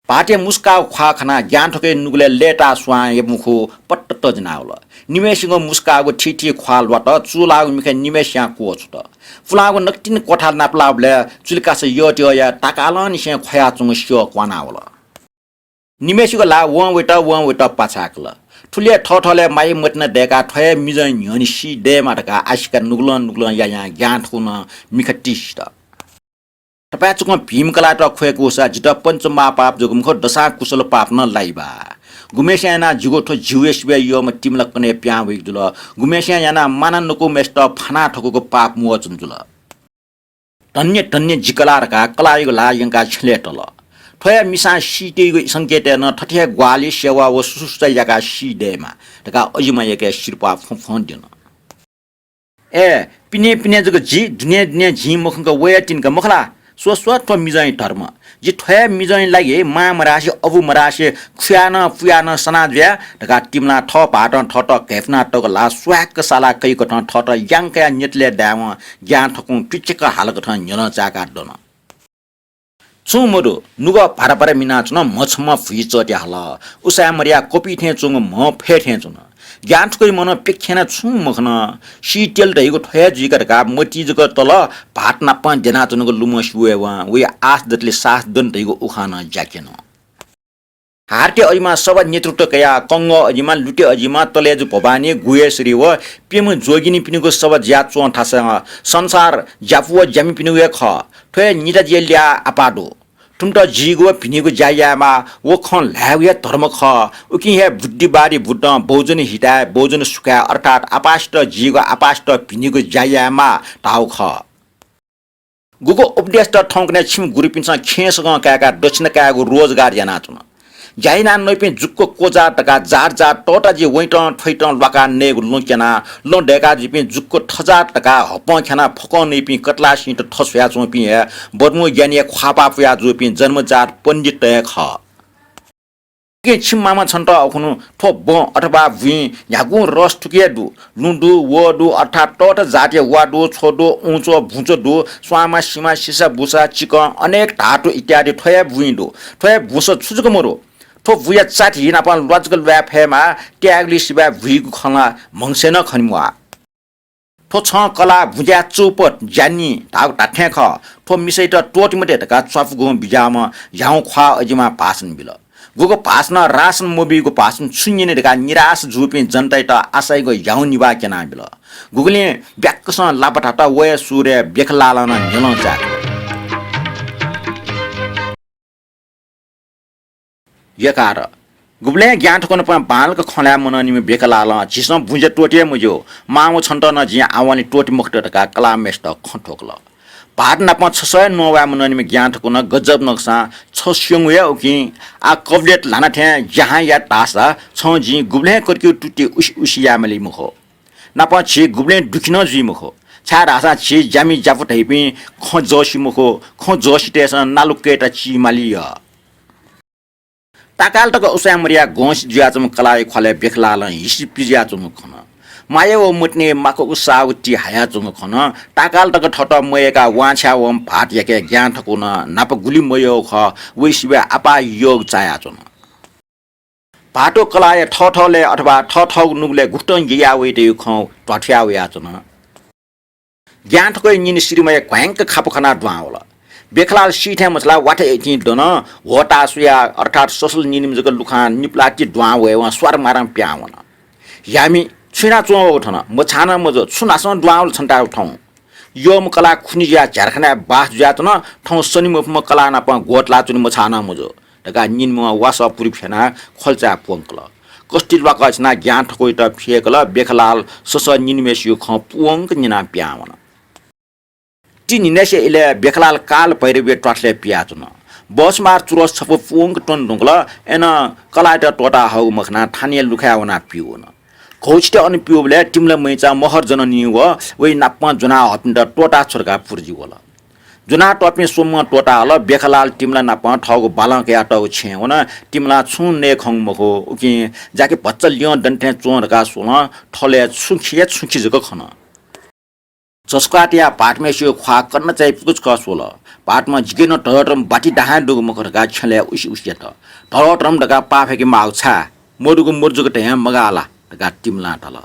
भाःतया मुस्काःगु ख्वाः खनाः ग्याँथुकय् नुगलय् लय्ताः स्वां हे मखु पट्ट तजिनावल। निम्हय्सिगु मुस्काःगु थीथी ख्वाः ल्वात, चूलाःगु मिखाय् निम्हय्स्यां क्वःछुत। पुलांगु नकतिनि क्वथाय् नापलाःबलय् चुलिकासा यःत्यःया ताकालंनिसें ख्वयाच्वंगु स्यः क्वानावल। निम्हय्सिगु ल्हाः वं वइत, वं वइत पाछाय्कल। थुलि हे थःथःलय् माया मतिना दय्काः थ्व हे मिजं न्ह्यःने सी दयेमा धकाः आशिका नुगलं नुगलं यायां ग्याँथुकुनं मिखा तिसित। थपाय् चुकं भीम कलाःयात ख्वय्कूसा जितः पञ्चमहापाप जक मखु, दसां कुशल पाप नं लाइ बा। गुम्हस्यां यानाः जिगु थ्व झिउया सिबय् यःम्ह तिमिला कन्हय् पिहां वइगु जुल, गुम्हस्यां यानाः माना नकूम्हय्सित फाना थकूगु पाप मोचन जुल। धन्य धन्य जि कलाः धकाः कलाःयागु ल्हाः यंकाः छ्यलय् तल। थ्वया मिसां सीतयेगु संकेतय् नं थथे हे ग्वाहालि, सेवा व सुश्रुषा याकाः सी दयेमा धकाः अजिमायाके सिरपाः फ्वँ फ्वँ द्यन। ए, पिने पिने जक जि, दुने दुने जिं मखंक वये तिनि का मखु ला? स्व स्व, थ्व मिजंया धर्म। जि थ्व हे मिजंया लागि मां मधासे, अबु मधासे, खुयाः नं पुयाः नं सना जुया धकाः तिमिलां थः भाःतं थःत घय्पुना तःगु ल्हाः स्वाय्क साला कइकथं थःत यां कयाः न्यतलय् दायेवं ग्याँथकुं पिचक हालकथं न्ह्यलं चाय्काः दन। छुं मदु, नुगः भारा भारा मिनाच्वन, म्ह छम्ह भुइ चःति हल। उसाँय् मदया क्वपि थें च्वंगु म्ह फय् थें च्वन। ग्याँथुकया मनं प्यखें नं छुं मखन। सीत्येल धइगु थ्व हे जुइका धकाः मतिइ जक तल, भाःत नापं द्यनाच्वनागु लुमं सिवयेवं वया आश दतले साहस दन धइगु उखान ज्याक्यन। हारते अजिमां सभा नेतृत्व कयाः कंगः अजिमां, लुते अजिमां, तलेजु भवानी, गुह्येश्वरी व प्यम्ह जोगिनीपिनिगु सभा जुयाच्वं थासं संसार ज्यापु व ज्यामिपिनिगु हे खः। थ्व हे निता जुया ल्याः आपाः दु। थुमित जीगु व भिनिगु ज्या यायेमाः, व खँ ल्हायेगु हे धर्म खः। उकिं हे बुद्धिवादी बुद्धं बहुजन हिताय, बहुजन सुखाय अर्थात् आपासित जीगु, आपासित भिनिगु ज्या यायेमाः धाःगु खः। गुगु उपदेशत थौंकन्हय् छिमि गुरुपिन्सं खेँय् सगं काय्काः दक्षिणा कायेगु रोजगार यानाच्वन। ज्या यानाः नइपिं जुक्क क्वजाः धकाः जात जात तःता जि वइतं थ्वइतं ल्वाकाः नयेगु लँ क्यनाः लँ दय्काः जुइपिं जुक्क थजात धकाः हपं ख्यानाः फकं नइपिं कतलाःसिंत थस्वयाच्वंपिं हे बर्मु ज्ञानीया ख्वाःपाः पुया जूपिं जन्मजात पण्डित हे खः। उकिं छिमि मामा छन्त अखुनु थ्व बँ अथवा बुँइ न्ह्यागुं रस थुकी हे दु। लुँ दु, वः दु, अर्थात् तःता जातया वा दु, छ्व दु, उँचः भुँचः दु, स्वांमा, सिमा, सिसा, बुसा, चिकं, अनेक धातु इत्यादि थ्व हे बुँइ दु। थ्व हे बुँस छु जक मदु। थ्व बुँया चाति हि नाप ल्वाजक ल्वाये फयेमाः, त्यायेगुलिइ सिबय् बुइगु खँ ला म्हगसय् नं खने म्वाः। थ्व छं कलाः बुँज्याय् चौपट ज्यानि धाःगु धात्थें खः। थ्व मिसायात त्वःते मते धकाः च्वापुगुं बिज्याःम्ह ह्याउँ ख्वाः अजिमां भाषण बिल। गुगु भाषणं रासन मबीगु भाषण छु न्यने धकाः निराश जूपिं जनतायात आशायागु ह्याउँ निभाः क्यनाबिल। गुगुलिं ब्याक्कसं लापा धात, व हे सुरय् बेखलालं नं न्ह्यलं चाय्कल। यकार। गुबलें ग्याँथकु नाप बांलाक खँ ल्हाये मनंनिम्ह बेखलालं झीसं बुँज्या त्वःते हे मज्यू, मां व छन्त नं जिं आवंलि त्वःते मखुत धकाः कलाःम्हय्सित खँ थ्वकल। भाःत नाप छसः हे नवाये मनंनिम्ह ग्याँथकु नं गजब नकसां छ स्यंगु हे उकिं आः कबलेत ल्हाना थें ज्याहां यात धाःसा छं जिं गुबलें कतिकि तुति उसि उसि याये माली मखु। नापं झी गुबलें दुःखी नं जुइ मखु, छाय्धाःसा झी ज्यामि ज्यापु धइपिं खँ जःसि मखु, खँ जःसितय्सं नालुकय्त चीमाली यः। ताकाल तक उसाँय् मदयाः गंसि जुयाच्वंम्ह कलाःया ख्वालय् बेखलालं हिसि पिज्याच्वंगु खन। माया व मतिनाया माकुगु साःगु ति हायाच्वंगु खन। ताकाल तक थःत मयय्काः वांछ्वया वंम्ह भाःतयाके ग्याँथकु नं नाप गुलि मयःगु खः, वइ सिबय् आपाः यःगु चायाच्वन। भाःत व कलाःया थःथःलय् अथवा थःथःगु नुगलय् गुकथं ययाः वइ धइगु खँ ध्वाथुया वयाच्वन। ग्याँथकया निनि सिरिमया घ्वाइंक खापु खनाः दुहां वल। बेखलाल सी थें मछालाः वाथय् इतिं दन, ह्वःताः स्वयाः अर्थात् ससल निनिम्ह जक लुखां निपलाति दुहां वयेवं स्वारमारं पिहां वन। ह्यामि, छु यानाच्वं वःगु थन? मछाः नं मजू, छु नासं दुहां वल छन्त थौं? यःम्ह कलाः खुनि जुयाः झ्यालखानाय् बास जुयाच्वन, थौं सनि मफुम्ह कलाः नाप ग्वतलाच्वने मछाः नं मजू धकाः निनिम्हं वासः पुरि फ्यनाः ख्वल्चाय् प्वंकल। कस्ति ल्वाकछिना ग्याँथक्वयात फ्येकल। बेखलाल ससः निन्हु म्यसिगु खँ पूवंक न्यनाः पिहां वन। ति न्हिनय्‌से इलय् बेखलाल काल भैरवया त्वाथलय् पिहां च्वन। बसमार चुरस छपु पूवंक त्वने धुंकल। अय्‌नं कलाःयात त्वःताहःगु मखनाः थानय् लुखाय् वनाः पिहां वन। घौछिति अन पिहां वःबलय् तिमला मय्‌चा महर्जननी व वइ नापं ज्वनाहःपिन्त त्वःताछ्व धकाः पुर्जी वल। ज्वनातःपिं स्वम्हं त्वःताहल। बेखलाल तिमला नापं थःगु बालं कयातःगु छेँय् वन। तिमलां छुं नये खंगु मखु। उकिं जाकि भचा ल्यं दने थें च्वं धकाः स्वलं थलय् छुं खिया छुं खि जक खन। झसुकातया भाःतम्हसिगु ख्वाः कन्ना चायापुक छकः स्वल। भाःतम्ह जिके नं धरहरम बाति दाहां दुगु मखु धकाः छ्यलय् उसि उसि यात। धरहरम धकाः पाफय्‌के माःगु छाय्? मदुगु मदु जक धयां मगाः ला धकाः तिमलां धाल।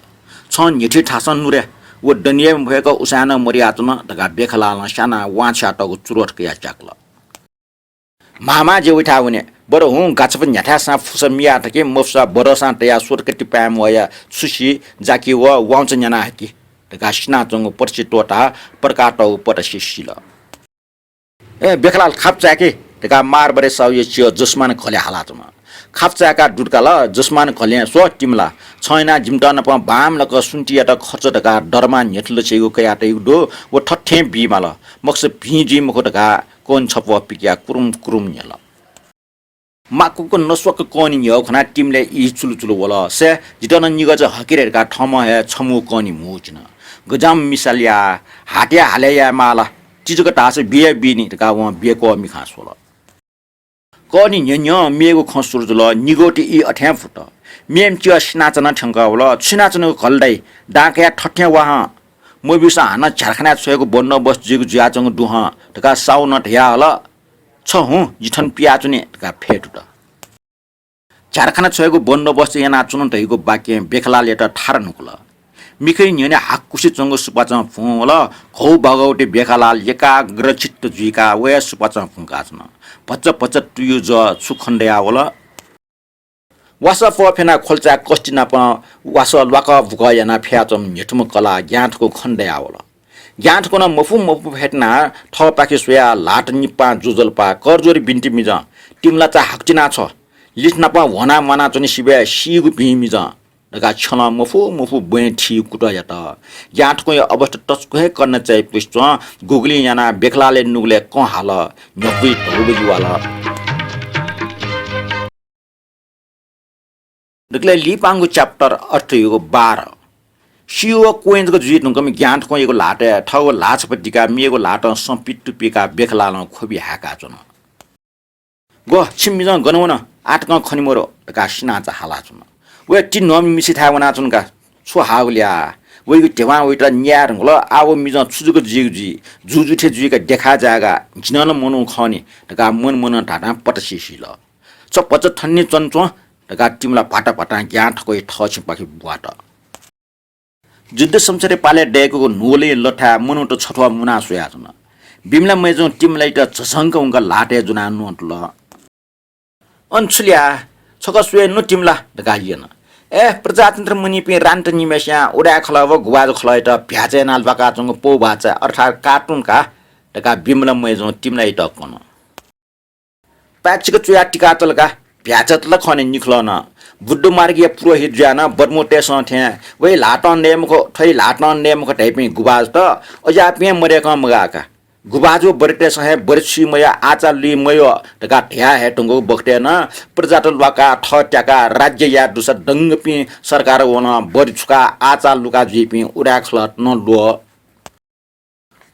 छं न्ह्यथि थासं नु रे, व दनिया मफय्‌क उसाँय्‌नं मदयाच्वन धकाः बेखलालं स्यानाः वांछ्वयातःगु चुरोट कयाः च्याकल। मामा जे वइथाय् वने, बरु हुँ गाछपा न्ह्याथाय् सां फुसा मियाः थके, मफुसा बरसां तयाः स्वतक तिपाँय् म्वया छुसि जाकि व वाउँचा न्याना हकि धकाः सिनाच्वंगु पटसि त्वःताः परकातःगु पटसि सिल। ए बेखलाल, खाप चाय्‌के धकाः मारबरे साहुया च्यः जसमान घले हालाच्वन। खाप चाय्‌काः दुतुकाल। जसमान घलें स्व तिमला, छं यानाः जिमित नाप बांमलाक सुन्तियात खर्च धकाः दरमा न्ह्यथु लछिगु कयातइगु दु, व थथें बीमाल। मखुसा भिं जुइ मखु धकाः कनि छपु पिकयाः कुरुम कुरुम न्ह्यल। माकुक नस्वाक कनि न्ह्यः खनाः तिमलाया ई चुलुचुलु वल। सय्, जितः नं निगः चा हके रे धकाः थःम्हं हे छम्हं कनि म्हूचिन। गज्याःम्ह मिसालया हातया हालय् यायेमाः ला, ति जक धाःसा बिया बिनि धकाः वं बेक्वः मिखां स्वल। कनि न्ह्यः न्ह्यः मेगु खँ सुरु जुल। निगःति ई अथें फुत। मेम्ह च्यः सिनाच्वना थ्यंकः वल। छु सिनाच्वनागु खः ला दाइ? दां कयाः थथें वा हँ। मब्यूसा हानं झ्यालखानाय् छ्वयेगु बन्दोबस्त जुइगु जुयाच्वंगु दु हँ धकाः साहुं नं धयाहल। छ हुँ, जि थन पियाच्वने धकाः फय् तुत। झ्यालखाना छ्वयेगु बन्दोबस्त यानाच्वन धइगु वाक्यं बेखलालयात थारा नुकुल। मिखा न्ह्यःने हाकुसे च्वंगु सुपाँचं भुं वल। घौबाघौति बेखलाल एकाग्रचित्त जुइकाः वया सुपाँचं भुंकाच्वन। भचा भचा तुयु जः छु खनेदयावल। वासः पःफ्यनाः ख्वल्चाय् कस्ति नाप वासः ल्वाकः बुकः यानाः फ्याच्वंम्ह न्ह्यथुम्ह कलाः ग्याँथुकुं खनेदयावल। ग्याँथुकुं नं मफु मफु फ्यतुनाः थःपाखे स्वयाः ल्हात निपां जुजलपा करजोरी बिन्ति मिजं, तिमला चा हाकुतिना छ्व। लित नाप ह्वनाः म्वानाच्वने सिबय् सीगु भिं मिजं धकाः छ्यलं मफु मफु ब्वँय् थी कुतः यात। ग्याँथुकुंया अवस्था तसकं हे कन्ना चायापुसे च्वं। गुगुलिं यानाः बेखलालया नुगलय् कं हाल। न्ह्यक्वय् धौबजि वाल। दकलय् लिपांगु chapter अर्थयुगु बाह्र। सियु व क्वँय् जक जुइ धुंकूम्ह ग्याँथुकुंयागु ल्हातय् थःगु ल्हाः छपु दिकाः मेगु ल्हातं सँ पित्तु पिकाः बेखलालं ख्वबि हाय्काच्वन। ग्व, छिमि मिजं गन वन? आः तकं खने मरु धकाः सिनाचा हालाच्वन। वया तिन्हम्ह मिसिथाय् वनाच्वन का। छु हाःगु ल्या? वइगु ध्यबां वइत न्याये धुंकल। आः व मिजं छु जक जुइगु जुइ, जुजु थें जुइक देखाः जाय्का। जि नं ला मनू खः नि धकाः मन मनं धाधां पटसि सिल। छ भचा थनिं च्वनाच्वँ धकाः तिमला भाता भातां ग्याँथुकुंया थःछिंपाखे ब्वात। जुद्ध संसारया पालय् दय्कूगु न्हूलया लथाय् मनूत छथ्वः मुनाः स्वयाच्वन। बिमला मय्जुं तिमलायात झसंक वंकाः ल्हातय् ज्वनाः न्वंतुल। अन छु ल्या? छकः स्वये नु तिमला धकाः यन। ए, प्रजातन्त्र मुनीपिं रानीत निम्हय्सियां उदाय् खलः व गुभाजु खलःयात भ्याचा यानाः ल्वाकाच्वंगु पौ भाचा अर्थात् cartoon का धकाः बिमला मय्जुं तिमलायात कन। पाय्‌चिक च्वयाः तिकातल का। भ्याचात ला खः नि निखलः नं। बुद्ध मार्गया पुरोहित जुयाः नं बर्मुतय्सं थें वइ ल्हातं नये मखु, थ्वइ ल्हातं नये मखु धइपिं गुभाजुत अज्याःपिं हे मदय्कं मगाः का। गुभाजु बरेतय्सं हे बरे छुइ मयः, आःचा लुइ मयः धकाः धयाः हये धुंकूगु बखतय् नं प्रजात ल्वाकाः थः त्याकाः राज्य याये दुसा दंगपिं सरकार वनं बरे छुकाः आःचा लुका जुइपिं उदाय् खलःत नं ल्वः।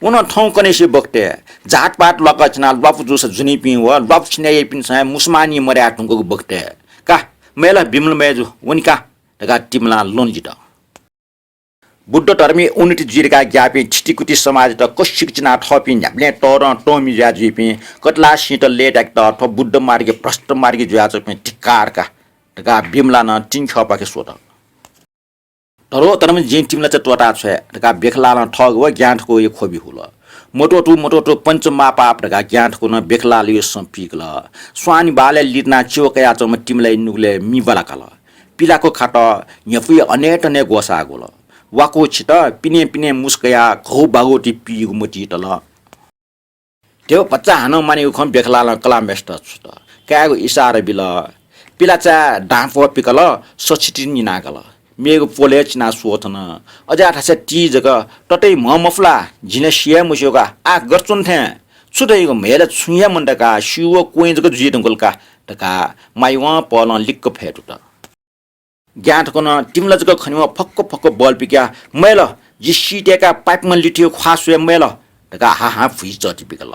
व नं थौंकन्हय्सिया बखतय् जातपात ल्वाकछिनाः ल्वापु जूसा ज्वनीपिं व ल्वापु छिनाः याइपिन्सं हे मुसुमानी मदया धुंकूगु बखतय् का। मय् ला बिमला मय्जु, वनी का धकाः तिमलां लन जित। बुद्ध धर्मया उन्नति जुइ धकाः ग्याःपिं थितिकुति समाजयात कसिक चिनाः थःपिं न्ह्याबलें तःधं तःमि जुया जुइपिं कतलाः सिंत लय्ताकेत थ्व बुद्ध मार्गय् भ्रष्ट मार्गी जुयाच्वंपिं धिक्कार का धकाः बिमलां नं तिंख्यःपाखे स्वत। धरोधर्म जिं तिमलायात त्वःताछ्वये धकाः बेखलालं थःगु व ग्याँथुकुया ख्वबि हुल। मत्वःतू मत्वःतू पञ्चमहापाप धकाः ग्याँथुकुं नं बेखलालया सँ पीकल। स्वांनिबालय् लितनाः च्यः कयाच्वंम्ह तिमलाया नुगलय् मि बालाकाल। पिलाकु खात न्ह्यपुइ अनय्तनय् ग्वसाः ग्वल। वाकु छित पिने पिने मुसु कयाः घौबाघौति पीगु मतिइ तल। ध्यबा भचा हानं मानीगु खँ बेखलालं कलाःम्हय्सित छुत। कायेगु इसारा बिल। पिलाचाय् दांप्वः पिकल, सछितिं निनाकल। मेगु प्वलय् चिनाः स्वथन। अज्याःथासय् ति जक ततै म्ह मफुला, जिं ला सिया मस्यू का। आः गथे च्वन थें? छु धइगु, म्हय् ला छुं हे मन्त का, स्यू व क्वँय् जक जुइ धुंकल का धकाः मायुवं पहलं लिक्क फय् तुत। ज्ञान थकुं तिमिला जक खनेवं फक्क फक्क बल पिकाः, मय् ला, जि सीतय्काः पाइपम्ह लिथुया ख्वाः स्वये मय् ला धकाः हा हा भुइँचःति पिकल।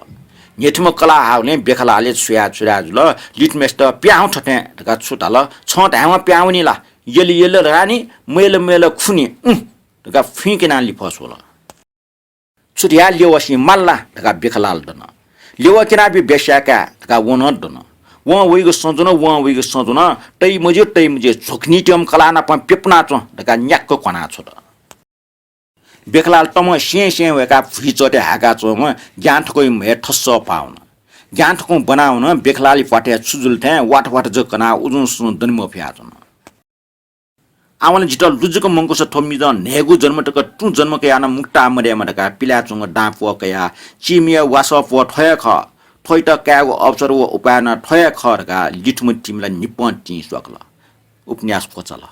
न्ह्यथुम्ह कलाः हाःगुलिं बेखालालय् छुया छुया जुल। लिथुम्हेसित पिहां हुँ थथें धकाः छु धाल? छं धायेवं पिहां वनी ला? यल यल रानी, मयल मयल खुनी, उँ धकाः फुइँ क्यनाः लिफः स्वल। छु धयाः ल्यवः सी माल ला धकाः बेखालाल दन। ल्यवः क्यनाबी बेस्याकाय् धकाः वं नं दन। वं वइगु सँ ज्वन, वं वइगु सँ ज्वन, तइ मज्यू, तइ मज्यू, झ्वखनित्यंम्ह कलाः नाप प्यपुना च्वँ धकाः न्याक्क क्वाना छ्वत। बेखालाल तमं स्यें स्यें वय्काः भुइँचःति हाय्काः च्वंम्ह ज्ञान थकुया म्हय् थस्सः पाः वन। ज्ञान थकुं ब्वना वन, बेखालालया प्वाथय् छु जुल थें वात वात जक कनाः उजुं सुं दने मफया च्वन। आवं ला जितः लुजुक मंकुसा थ्व मिजं न्हय्गू जन्म तक तुं जन्म कयाः नं मुक्ता मदयेमा धकाः पिलाय् च्वंगु दांप्वः कयाः चिमिया वासः प्वः थ्व हे खः। थ्वइत कायेगु अवसर व उपाय नं थ्व हे खः धकाः लिथुम्ह तिमिला निपं तिं स्वाकल। उपन्यास क्वचाल।